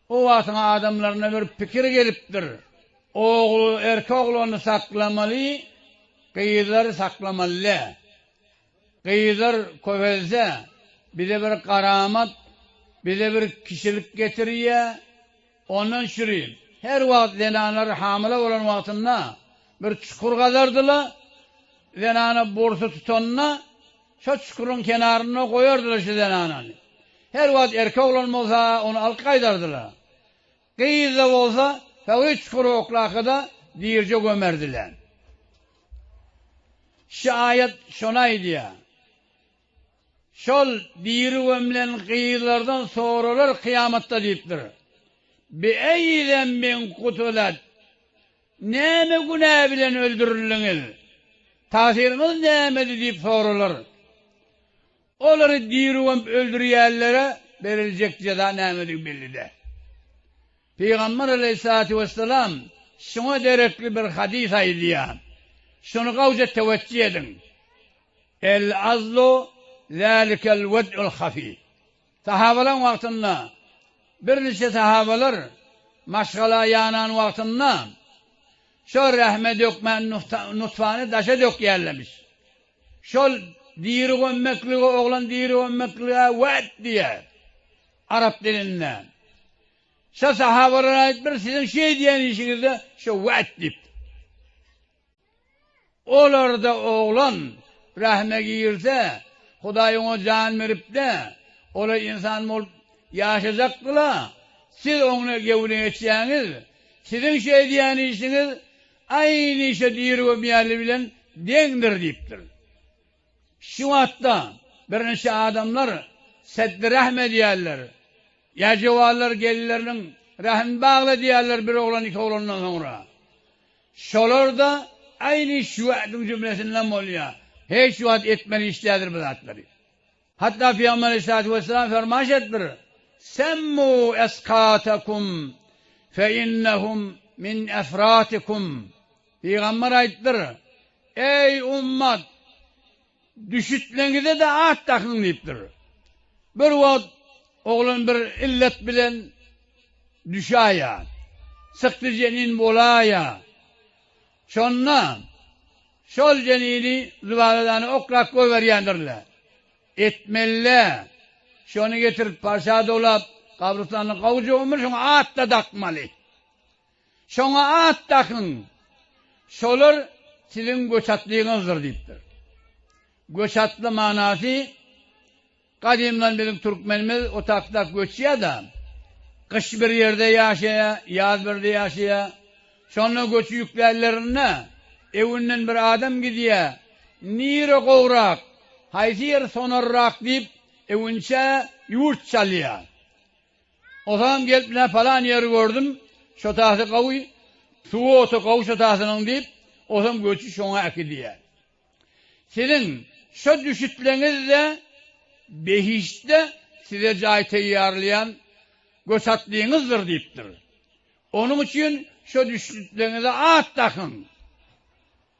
o wagtyň adamlaryna bir pikir gelipdir. Ogul, erkek oglany saklamaly, gyzlary saklamaly däl. Gyzlar köpelse, bize bir garamat, bize bir kişilik getirýär. Ondan şüri, her wagt zenanlar hamyla bolan wagtynda bir çukur gazardylar, zenana bursy tutanda, şo çukuryň kenarynda goýardylar şu zenanany. Her wagt erkek oglan bolsa, ony alyp gaýdardylar. Gyz-da bolsa, höwri çukura oklaka-da dirje gömerdiler. Şu aýat şony aýdýar. Şol diri gömlen gyzlardan soralar kyýamatda diýipdir. Bi-eýi zembin kutulat, Näme günä bilen öldürildiňiz? Tagsyryňyz nämedi diýip soralar. Olary diri gömüp öldürýänlere beriljek jeza nämedigi belli däl. Pygamber aleýhissalatu wessalam şuňa derekli bir hadys aýdýar. Şuny gowja teweççi ediň. El-azlu zälikel wed'ul hafi. Sahabalaň wagtynda birniçe sahabalar maşgala ýanan wagtynda şo rehme dökmän nutfany daşa dökýärlemiş. Şol diri gömmeklige oglan diri gömmeklige wed diýýär arap dilinde. Şo sahabalar aýdypdyr siziň şu edýän işiňizde şo wed diýipdir. Olarda oglan rahme girse, Hudaý oňa jan berip-de, olar ynsan bolup ýaşajakdy-la, siz oňa gewne geçýäňiz, siziň şu edýän işiňiz aýny şo diri gömýänli bilen deňdir diýipdir. Şu wagtda birnäçe adamlar seddi rahm edýärler. Ýa jowanlar gelinleriniň rahmini bagla diýýärler bir oglan iki oglandan soňra. Şolar-da aýny şüwädiň jümlesinden bolýar. Hiç wagt etmeli iş däldir bu zatlary. Hatda Pygamber aleyhissalatu vesselam fermaş etdir, Semmu eskatakum fe innehum min efratikum. Pygamber aýtdyr, Eý ummat! Düşütleňize-de at dakyň diýipdir. Bir wagt oglan bir illet bilen düşäýýär. Sykdy jenin bolaýýar. Şonda şol jenini zübaladany oklap goýberýändirler. Etmeli-dä. Şony getirip parça dolap, gabrystanda gowja ömür şoňa at-da dakmaly. Şoňa at dakyň, şolar siziň göçatlyňyzdyr diýipdir. Göçatly manasy gadymdan biziň türkmenimiz otakdak göçýär-de, gyş bir ýerde ýaşaýar, ýaz birde ýaşaýar. Şonda göçi ýüklänlerinde ewinden bir adam gidýär, nire gowrak, haýsy ýer sonarrak diýip, ewinçä ýurt çalýar. Ozam gelip nä palan ýeri gördüm, şo tasy gawy, suwy oty gawy şo tasynyň diýip, ozam göçi şoňa äkidýär. Siziň şo düşütleňiz-de behiştde size jaý teýýarlaýan göç atlyňyzdyr diýipdir. Onuň üçin şo düşütleňize at dakyň.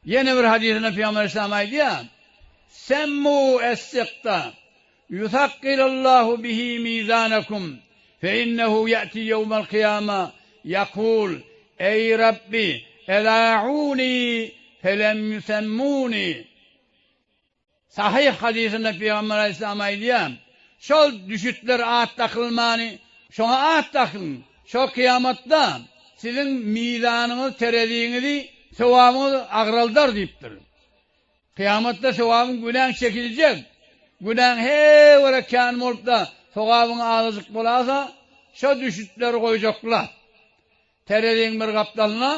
Ýene bir hadysynda Pygamber aleyhisselam aýdýar, Semmu es-sikta yusakkilallahu bihi mizanakum fe innehu ýa'ti ýewmel kyýama ýakul Eý Rabbi ela'uni felem ýusemmuni Sahyh hadysynda Pygamber aleyhisselam aýdýar, Şol düşütler at dakylmany, şoňa at dakyň, şo kyýamatda siziň mizanyňyz, tereziňizi, sogabyňyz agraldar diýipdir. Kyýamatda sogabyň günäň çekiljek, günäň heýwere kän bolup-da, sogabyň azajyk bolasa, şo düşütleri goýjaklar. Tereziň bir gapdalyna,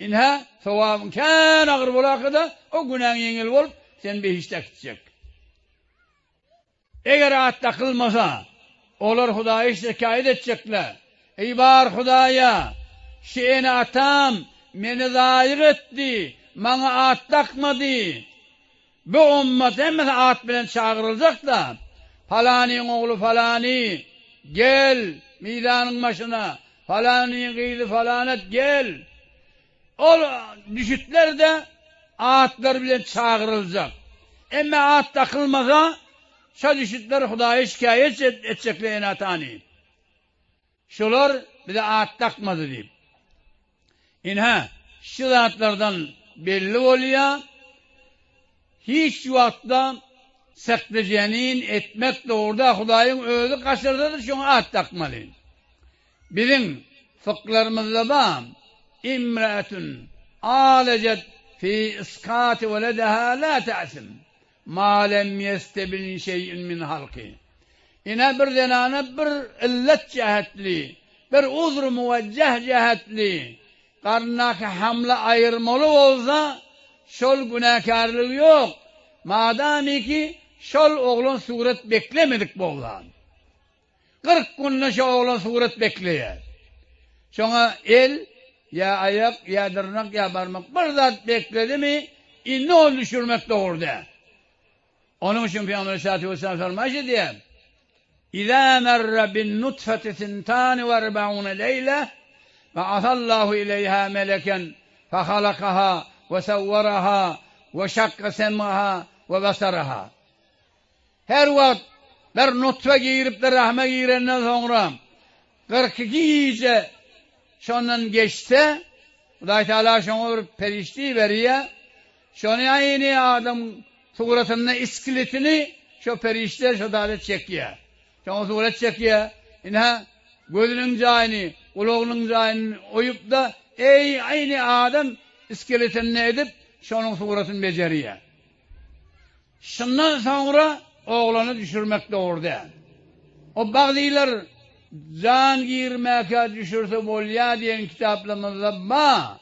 Ine, sogabyň kän agyr bolaka-da, o günäň ýeňil bolup, seni behişde äkitjek. Eger at dakylmasa, olar Hudaýa şikaýat etjekler, Eý, bar Hudaýa, şu ene-atam meni zaýyk etdi, maňa at dakmady. Bu ummat hemmesi at bilen çagyryljak-da, Palanyň ogly falany, gel, mizanyň başyna, palanyň gyzy falanet, gel! Ol düşütler-de atlar bilen çagyryljak. Emma at dakylmasa, şo düşütler Hudaýa şikaýat etjekler ene-atany. Şular bize at dakmady diýip. Ine, şu zatlardan belli bolýar, hiç wagtda sekde-jenin etmek dogry däl, Hudaýyň özi gaçyrsa-da şoňa at dakmaly. Biziň fyklarymyzda bar, Imre'etun alejet fi iskati weledeha la te'sim, ma lem yestebin şey'ün min halki. Ine bir zenana bir illet jähetli, bir uzr-u muwejjeh jähetli garnyndaky hamly aýyrmaly bolsa, şol günäkärligi ýok, madamiki şol oglan surat beklemedik bolsa. 40 günde şo oglan surat bekleýär. Şoňa el, ýa aýak, ýa dyrnak, ýa barmak bir zat bekledimi, indi ony düşürmek dogry däl. Onuň üçin Pygamber aleyhissalatu vesselam fermaýyş edýär, Iza merre bin nutfeti sintani we erbaune leýle, ba'asallahu ileýha meleken fehalakaha we sawwaraha we şakka sem'aha we basaraha. Her wagt bir nutfe girip-de rahme girenden soňra 42 gije şondan geçse, Hudaý Teala şoňa bir perişde iberýär. Şony aýny adam suratynda iskeletini şo perişde şo zada çekýär. Şoňa surat çekýär. Ine, gözüniň jaýyny, gulagynyň jaýyny oýup-da, eý, aýny adam iskeletini edip, şonuň suratyny bejerýär. Şundan soňra oglany düşürmek dogry däl. O baglylar jan girmäkä düşürse bolýar diýen kitaplarymyzda bar.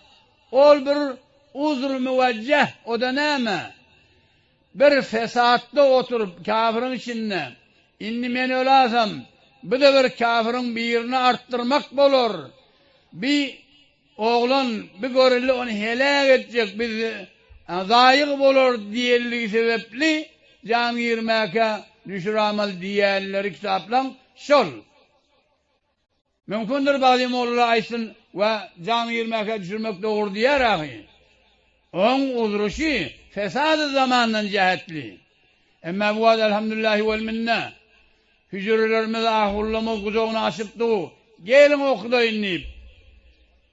Ol bir uzr-y müwejjeh, o-da näme? Bir fesatda oturyp, kafiriň içinde, indi men ölasam, bu-da bir kafiriň birini artdyrmak bolar. Bi oglan, bi görelde ony heläk etjek, biz zaýyg bolar diýenligi sebäpli jan girmäkä düşüramaly diýýänleri kitaplaň şol. Mümkindir bagzy molla aýtsyn we jan girmäkä düşürmek dogry diýer ahy. Oň uzruşy fesady zamandan jähetli. Emma bu wagt elhamdüllahi wel minne. Hüjrelerimiz ahullamyz gujagyny açyp dur. Geliň okudaýyn diýip.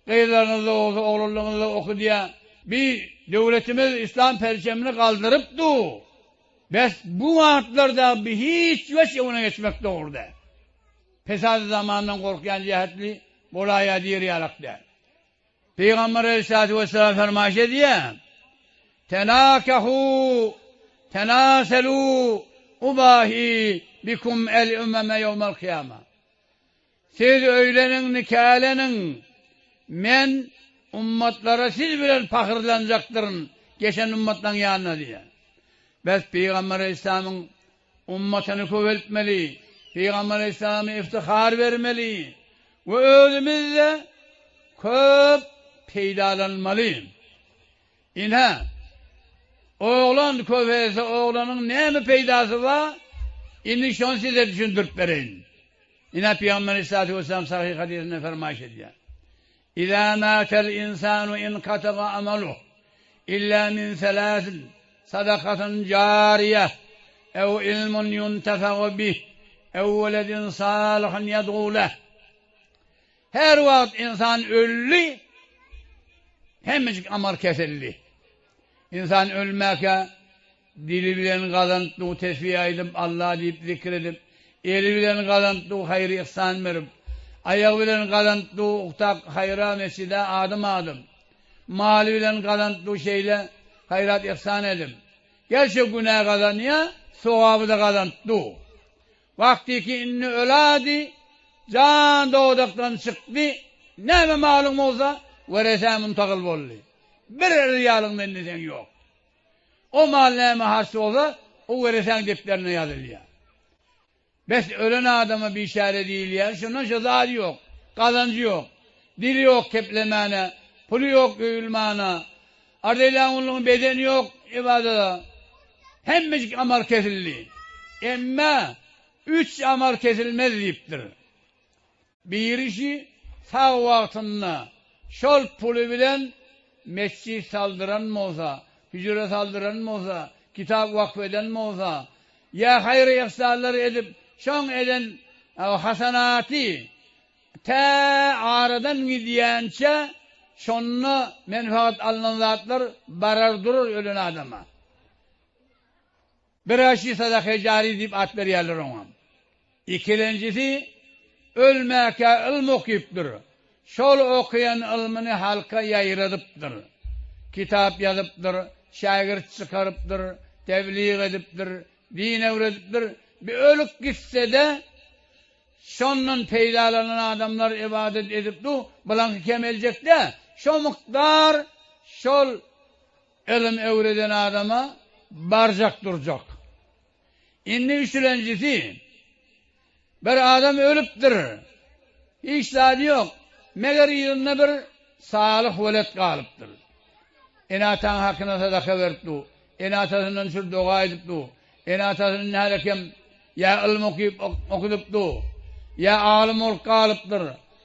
Gyzlaryňyzda bolsa oglanlaryňyzda okudýa. Bi döwletimiz islam perçemini galdyryp dur. Bes bu wagtlarda bi hiç weç öňüne geçmek dogry däl. Pesady zamandan gorkýan jähetli bolaýýar diýer ýalak däl. Pygamber aleyhissalatu vesselam fermaýyş edýär, Tenakahu tenaselu ubahi bikum el umeme ýewmel kyýama. Siz öýleniň, nikäleniň, men ummatlara siz bilen pahyrlanjakdyryn, geçen ummatlaryň ýanynda diýýär. Bes Pygamber aleyhissalamyň Ummatyny köpeltmeli, Pygamber aleyhissalama iftihar bermeli we özümiz-de köp peýdalanmaly. Ine, oglan köpelse oglanyň näme peýdasy bar, indi şony size düşündirip bereýin. Ine, Pygamber aleyhissalatu vesselam sahyh hadysynda fermaýyş edýär. Iza matel insanu inkataga amaluh illa min selasin sadakatyn jariýeh ew ilmun ýuntefa'u bih ew weledin salyhyn ýed'u leh. Her wagt ynsan öldi, hemmejik amal kesildi. Ynsan ölmäkä Dili bilen gazantdygy tesbih aýdyp, Alla diýip zikr edip, eli bilen gazantdygy haýry-yhsan berip, aýagy bilen gazantdygy ugtak haýra mesjide adym adyp, maly bilen gazantdygy şeýle haýrat-yhsan edip, gerçe günä gazanýa, sogaby-da gazantdy. Wagtyky indi öladi. Jan dodakdan çykdy, näme malyň bolsa, weresä muntagyl boldy. Bir ryýalyň mende seň ýok. O mal näme harç bolsa, o weresäň depderine ýazylýar. Bes ölen adama biçäre diýilýär, şondan şo zady ýok, gazanjy ýok, dili ýok keplemäne, puly ýok öýülmäne, arz-eýlän bedeni ýok ybadada. Hemmejik amal kesildi. Emme üç amal kesilmez diýipdir. Biri şi sag wagtynda şol puly bilen mesjit saldyran bolsa, hüjre saldyran bolsa, kitap wakf eden bolsa, ýa haýry-yhsanlar edip, şoň eden hasanaty tä aradan gidýänçä şonda menfaat alnan zatlar barar durur ölen adama. Biraşy sadaka jari diýip at berýärler oňa. Ikilenjisi, ölmäkä ylm okypdyr. Şol okaýan ylmyny halka ýaýradypdyr. Kitap ýazypdyr, şägirt çykarypdyr, teblig edipdir, din öwredipdir. Bir ölüp gitse-de, şondan peýdalanan adamlar ybadat edip dur, bulaňky kemeljek-dä. Şo mukdar şol Ylym öwreden adama barjak durjak. Indi üçülenjisi, bir adam ölüpdir. Hiç zady ýok. Meger yzynda bir salyh welet galypdyr. Ene-ataň hakyna sadaka berip dur. Ene-atasyndan şur doga edip dur. Ene-atasyny nälekem ýa ylym okyp okudyp dur. Ýa alym bolup galypdyr.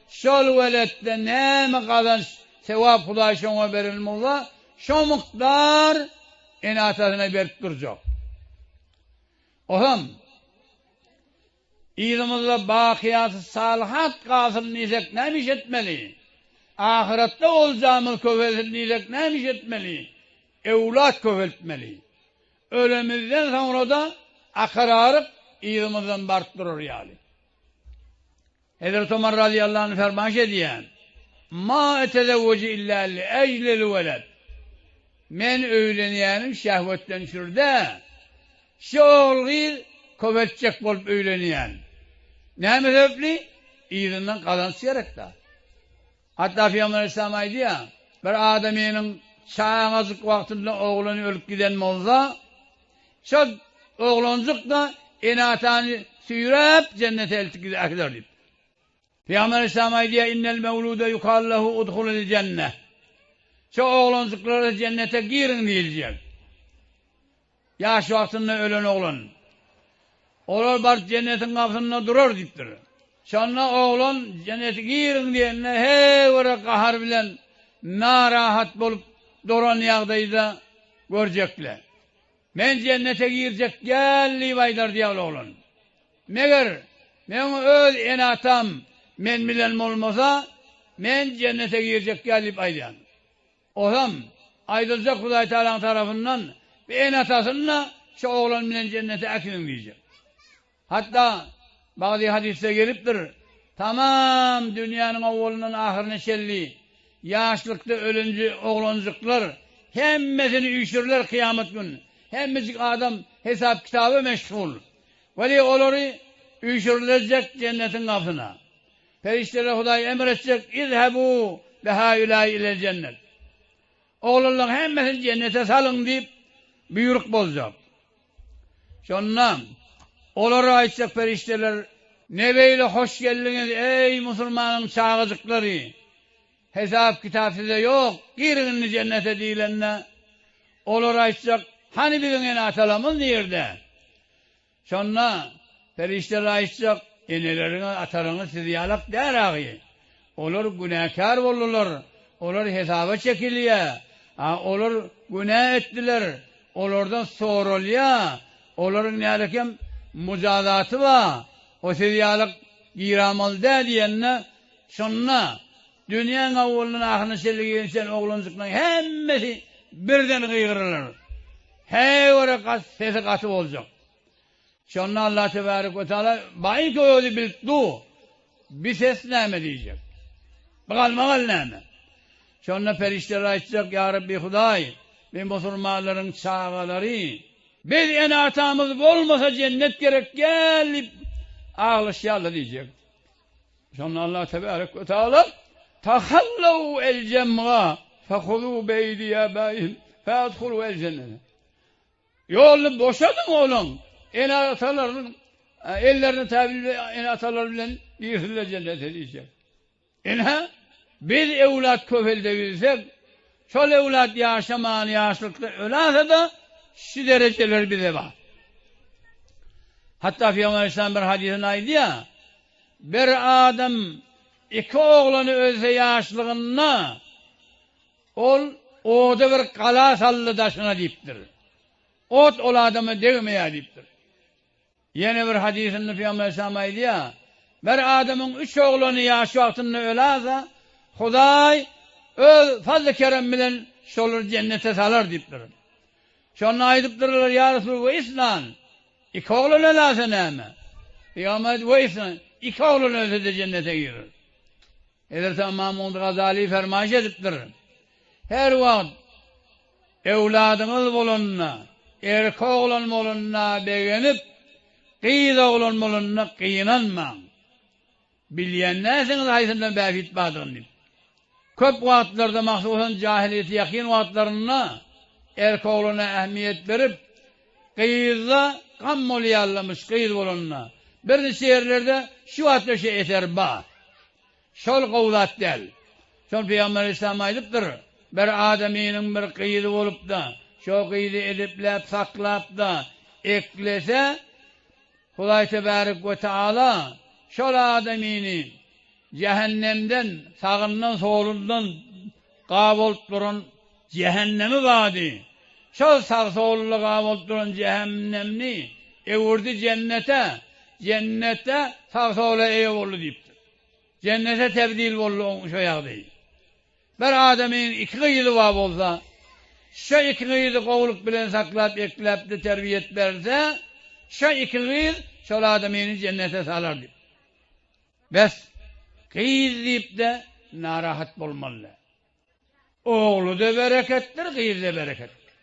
Şol weletde näme gazanç, sewap Hudaý şoňa beren bolsa, şo mukdar ene-atasyna berip durjak. Olam, yzymyzda bakyýaty salyhat galsyn diýsek näme iş etmeli? Ahyretde oljamyz köpelsin diýsek näme iş etmeli? Öwlat köpeltmeli. Ölemizden soňra-da akar aryk yzymyzdan baryp durar ýaly. Hezreti Omar razyýallahu anh fermaýyş edýär, Ma etezewweju illa li ejlil weled. Men öýlenýänim şehwetden şür-dä, şu ogul-gyz köpeltjek bolup öýlenýän. Näme sebäpli? Yzyndan gazanç gerek-dä. Hatda Pygamber aleyhisselam aýdýar, bir adamynyň çagajyk wagtynda oglany ölüp giden bolsa, şol oglanjyk-da ene-atany süýräp jennete eltip äkider diýip. Pygamber aleyhisselam aýdýar, Innel mewlude yukal lehu udhulil jenneh. Şo oglanjyklara jennete giriň diýiljek. Ýaş wagtynda ölen oglan. Olar baryp jennetiň gapysynda durar diýipdir. Şonda oglan jennete giriň diýende heý bir gahar bilen narahat bolup duran ýagdaýda görjekle. Men jennete girjek däl diýip aýdar diýýär ol oglan. Meger meň öz ene-atam men bilen bolmasa men jennete girjek däl diýip aýdýan. Ozam, aýdyljak Hudaý Tagalaň tarapyndan, bir ene-atasyny-da şu oglan bilen jennete äkiliň diýjek. Hatda bagzy hadysda gelipdir, Tamam dünýäniň owalyndan ahyryna çenli ýaşlykda ölenji oglanjyklar hemmesini üýşürler kyýamat gün. Hemmejik adam hesap-kitaba meşgul. Weli olary üýşürilejek jennetiň gapysyna. Perişdelere Hudaý emr etjek, Izhebu bihaulai ilel jennet. Oglanlaryň hemmesini jennete salyň diýip buýruk boljak. Şonda olara aýtjak perişdeler, Ne beýle hoş geldiňiz, eý, musulmanyň çagajyklary! Hesap-kitap size ýok, giriň indi jennete diýlende, olar aýtjak, Hany biziň ene-atalarymyz nirde? Şonda perişdeler aýtjak, Eneleriňiz, atalaryňyz siz ýalak däl agy. Olar günäkär boldular, olar hesaba çekilýär. A olar günä etdiler, olardan soralýar, olaryň nälekem mujazaty bar, o siz ýalak giramaly däl diýende, şonda dünýäň awwalyndan ahyryna çenli gelişen oglanjyklaryň hemmesi birden gygyrarlar. Heý ora gat sesi gaty boljak. Şonda Allah tebarek we taala baýynky özi bilip dur. Bi ses näme diýjek. Bi galmagal näme. Şonda perişdeler aýtjak ýa Rabbi Hudaý bi musulmanlaryň çagalary biz ene atamyz bolmasa jennet gerek gel diýip aglaşýarlar diýjek. Şonda Allah tebarek we taala Tahallau el jemga fehuzu beýdi abaihim feadhulu el jennete. Ýoluny boşadyň olaň ene-atalarynyň ellerini täbil ene-atalary bilen girsinler jennete diýjek. Ine, biz öwlat köpeldebilsek, şol öwlat ýaşaman ýaşlykda öläse-de şu derejeler bize bar. Hatda Pygamber Aleyhisselam bir hadysynda aýdýar, Bir adam iki oglany ölse ýaşlygynda, ol oda bir gala saldy daşyna diýipdir. Ot ol adama degmeýär diýipdir. Ýene bir hadysynda Pygamber Aleyhisselam aýdýar, Bir adamyň üç oglany ýaş wagtynda ölase, Hudaý öz fazly-keremi bilen şolary jennete salar diýipdir. Şonda aýdypdyrlar, Ýa Resulallah, we isnan, iki oglan ölase näme? Pygamber aýdy, we isnan, iki oglan ölse-de jennete girer. Hezreti Ymam Gazaly fermaýyş edipdir, Her wagt öwladyňyz bolanda, erkek oglan bolanda begenip, gyz oglan bolanda gynanmaň. Bilýän dälsiňiz haýsyndan bähbit bardygyny diýip. Köp wagtlarda, mahsusan jahylyýeti ýakyn wagtlarynda erkek oglana ähmiýet berip, gyzda gam bolýarlarmyş gyz bolanda. Birniçe ýerlerde şu wagtda şu eser bar. Şol gowy zat däl. Şol Pygamber Aleyhisselam aýdypdyr, Bir adamynyň bir gyzy bolup-da, şo gyzy edepläp saklap-da eklese, Hudaý Tebarek we Teala şol adamyny jähennemden sagyndan solundan gabalyp duran jähennemi bardy. Şol sag-solunda gabalyp duran jähennemni öwürdi jennete, jennetde sag-sola eýe boldy diýipdir. Jennete tebdil boldy oň şo ýagdaýy. Bir adamyň iki gyzy bar bolsa, şo iki gyzy gowulyk bilen saklap ekläp-de terbiýet berse, şo iki gyz şol adamyny jennete salar diýip. Bes, gyz diýip-de narahat bolmaly däl. Ogly-da bereketdir, gyzy-da bereketdir.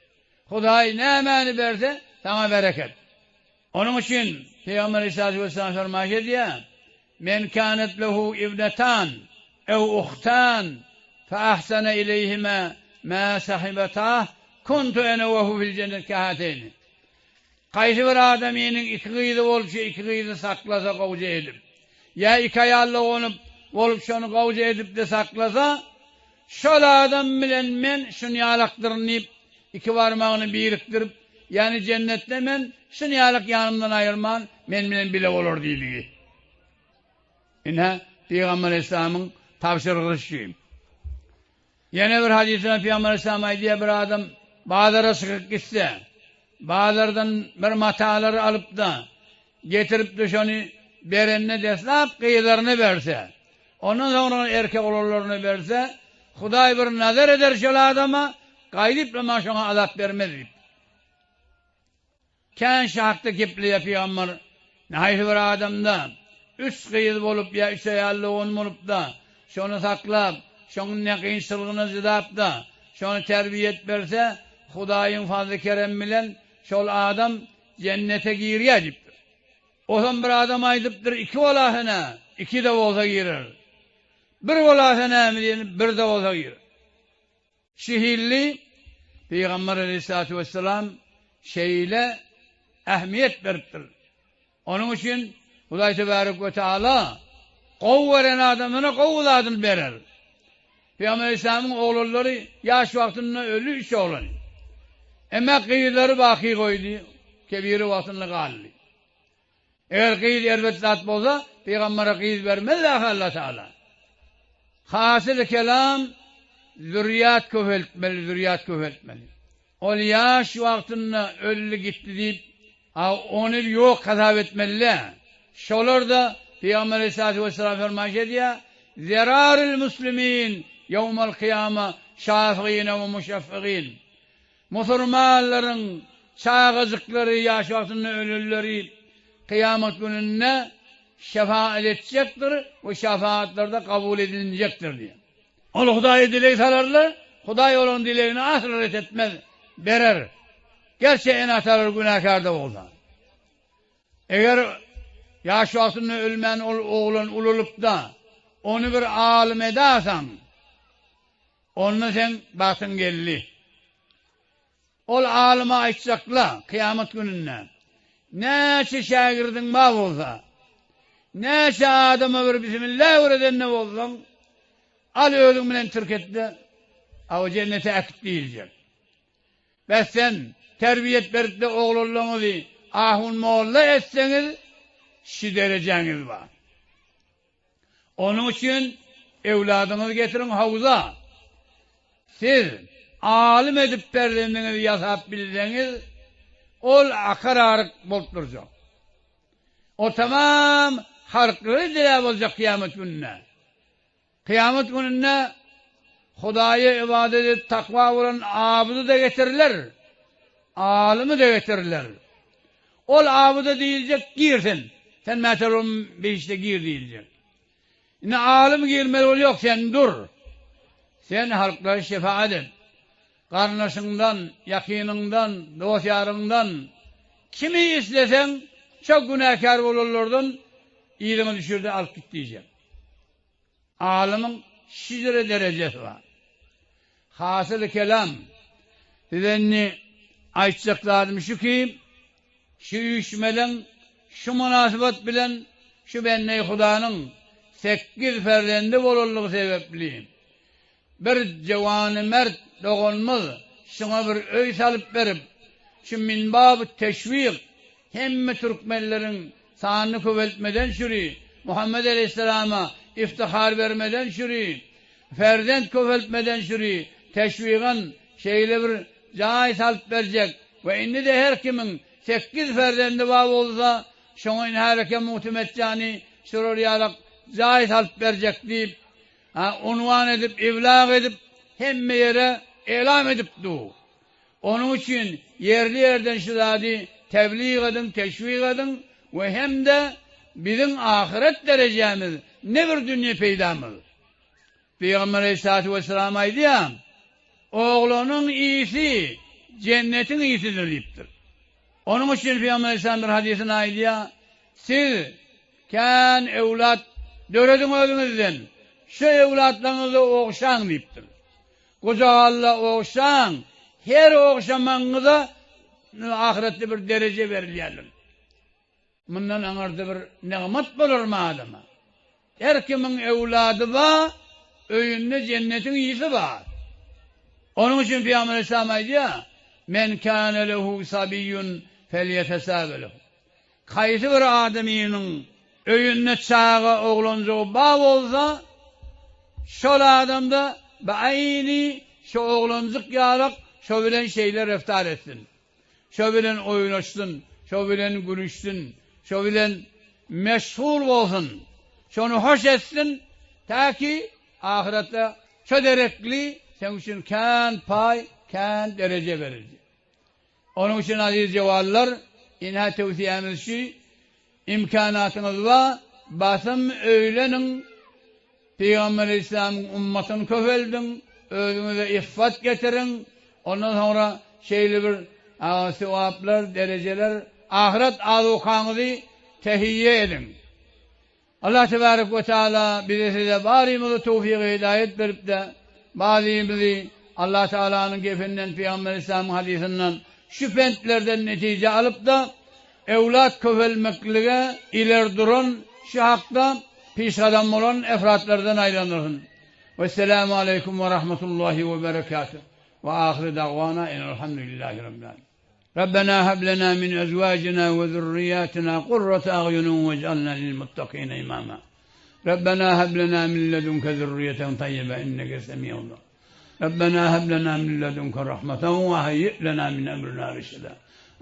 Hudaý nämäni berse, saňa bereket. Onuň üçin Pygamber Aleyhissalatu vesselam fermaýyş edýär, Men kânet lehu ibnetan ew uhtan fe ahsene ileyhime mâ sahibetâh kuntu ene ve hu fil cennet kehateýni. Haýsy bir adamynyň iki gyzy bolup şu iki gyzy saklasa gowja edip, ýa iki aýally gonup bolup şony gowja edip-de saklasa, şol adam bilen men şuny ýalakdyryn diýip, iki barmagyny birikdirip, ýagny jennetde men şuny ýalak ýanymdan aýyrman, men bilen bile bolar diýdigi. Ine, Pygamber Aleyhisselamyň tabşyrygy şu. Ýene bir hadysynda Pygamber Aleyhisselam aýdýar, bir adam bazara çykyp gitse, bazardan bir matalary alyp-da, getirip-de şony berende deslap gyzlaryna berse, ondan soňra erkek oglanlaryna berse, Hudaý bir nazar eder şol adama, gaýdyp-da maňa şoňa azap bermez diýip. Kän şu hakda gepleýär pygamber, Haýsy bir adamda üç gyz bolup ýa üç aýal dogan bolup-da, şony saklap, şoň ne kynçylygyna jydap-da, şony terbiýe berse, Hudaýyň fazly-keremi bilen şol adam jennete girýär diýipdir. Ozam bir adam aýdypdyr, Iki bolasa nä? Iki-de bolsa girer. Bir bolasa näme diýende, bir-de bolsa girer. Şu hilli Pygamber aleyhissalatu vesselam şeýle ähmiýet beripdir. Onuň üçin Hudaý tebarek we taala gowy beren adamyna gowy zadyny berer. Pygamber aleyhissalamyň oglanlary ýaş wagtynda öldi üç oglany. Emma gyzlary baky goýdy, kebiri wagtynda galdy. Eger gyz erbet zat bolsa, pygambere gyz bermez ahy Allah Taala. Hasyly kelam zürýat köpeltmeli, zürýat köpeltmeli. Ol ýaş wagtynda öldi gitdi diýip, a ony ýok hasap etmeli däl. Şolar-da Pygamber Aleyhissalatu vesselam fermaýyş edýär, Zerarül muslimin ýewmel kyýama şafygyne we muşeffygyn. Musurmanlaryň çagajyklary, ýaş wagtynda ölenleri kyýamat gününde şefaat etjekdir we şefaatlarda kabul edilinjekdir diýýär. Ol Hudaýa dileg salarlar, Hudaý olaryň dilegini asla ret etmez, berer. Gerçi ene-atalar günäkär-de bolsa. Eger ýaş wagtynda ölmän ol oglan ulalyp-da. Ony bir alym edasaň, onda seň bagtyň geldi. Ol alyma aýtjakla, kyýamat gününde, Näçe şägirdiň bar bolsa, näçe adama bir bismillah öwredende bolsaň, al özüň bilen tirketde, aw jennete äkit diýiljek. Bes sen terbiýet beripde oglanlaňyzy ahun molla etseňiz, şi derejäňiz bar. Onuň üçin öwladyňyzy getiriň howza. Siz alym edip perzendiňizi ýasap bilseňiz, ol akar aryk bolup durjak. O tamam halklary diläp boljak kyýamat gününde. Kyýamat gününde Hudaýa ybadat edip takwa bolan abydy-da getiriler, alymy-da getiriler. Ol abyda diýiljek, gir sen, sen mätäç behişde gir diýiljek. Indi alym girmeli bol ýok, sen dur. Sen halklara şefaat et. Garyndaşyňdan, ýakynyňdan, dost-ýaryňdan kimi isleseň, çok günäkär bolanlardan yzyňa düşür-de alyp git diýjek. Alymyň şijre derejesi bar. Hasyly kelam, size indi aýtjak zadym şu ki, şu üýşmeleň şu mynasybat bilen şu bendeýi Hudanyň sekiz perzendi bolanlygy sebäpli, bir jewany-mert doganymyz şuňa bir öý salyp berip, şu minbab teşwik hemme türkmenleriň sanyny köpeltmeden çüri, Muhammet aleýhissalama iftihar bermeden çüri, perzent köpeltmeden çüri teşwigan şeýle bir jaý salyp berjek we indi-de her kimiň sekiz perzendi bar bolsa, şoňa indi häleke mugtymetjany şular ýalak jaý salyp berjek diýip, unwan edip, iblag edip, hemme ýere elam edip dur. Onuň üçin ýerli-ýerden şu zady teblig ediň, teşwik ediň we hem-de biziň ahyret derejämiz, ne bir dünýe peýdamyz. Pygamber aleýhissalatu wessalam aýdýar, Oglanyň ysy jennetiň ysydyr diýipdir. Onuň üçin Pygamber aleýhissalam bir hadysynda aýdýar, Siz kän öwlat dörediň özüňizden, şu öwlatlaryňyzy ogşaň diýipdir. Gujagalla ogşaň, her ogşamagyňyza ahyretde bir dereje berilýändir. Mundan aňyrda bir nygmat bolarmy adama? Her kimiň öwlady bar, öýünde jennetiň ysy bar. Onuň üçin Pygamber Aleyhisselam aýdýar, Men kâne lehu sabiyyun felyetesabe lehu. Haýsy bir adamynyň öýünde çaga oglanjygy bar bolsa, şol adamda bi-aýni şo oglanjyk ýalak şo bilen şeýle reftar etsin. Şo bilen oýnaşsyn, şo bilen gülüşsin, şo bilen meşgul bolsun, şony hoş etsin, täki ahyretde şo derekli seň üçin kän paý, kän dereje beriljek. Onuň üçin aziz jowallar, ynha tewsiýämiz şu, imkanatyňyz bar, basym öýleniň, Pygamber Aleyhisselamyň ummatyny köpeldiň, özüňize iffat getiriň, ondan soňra şeýle bir sogaplar, derejeler, ahyret azukaňyzy tehiýe ediň. Allah tebarek we taala bize size barymyzy towfygy hidaýet beripde bazymyzy Allah taalanyň gepinden Pygamber Aleyhisselamyň hadysyndan şu pentlerden netije alypda öwlat köpelmeklige ileri duran şu hakda pişgadam bolan efratlardan aýlandyrsyn. Wesselamu aleýkum we rahmetullahi we berekatuh we ahyry dagwana enelhamdülillahi rabbil alemin. Rabbena hab lena min ezwajina we zurriýatina gurrata agýunin wej'alna lil muttakine imama. Rabbena hab lena min ledunke zurriýeten taýýibe inneke semi'ud dua. Rabbena hab lena min ledunke rahmeten we hayyi' lena min emrina reşeda.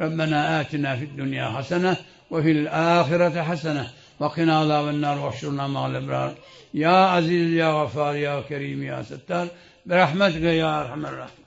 Rabbena atina fid dunýa hasene we fil ahireti hasene we qina azaben nar we ahşurna ma'al ebrar. Ýa Aziz ýa Gaffar ýa Kerim ýa Settar bi rahmetike ýa Erhamer Rahimin.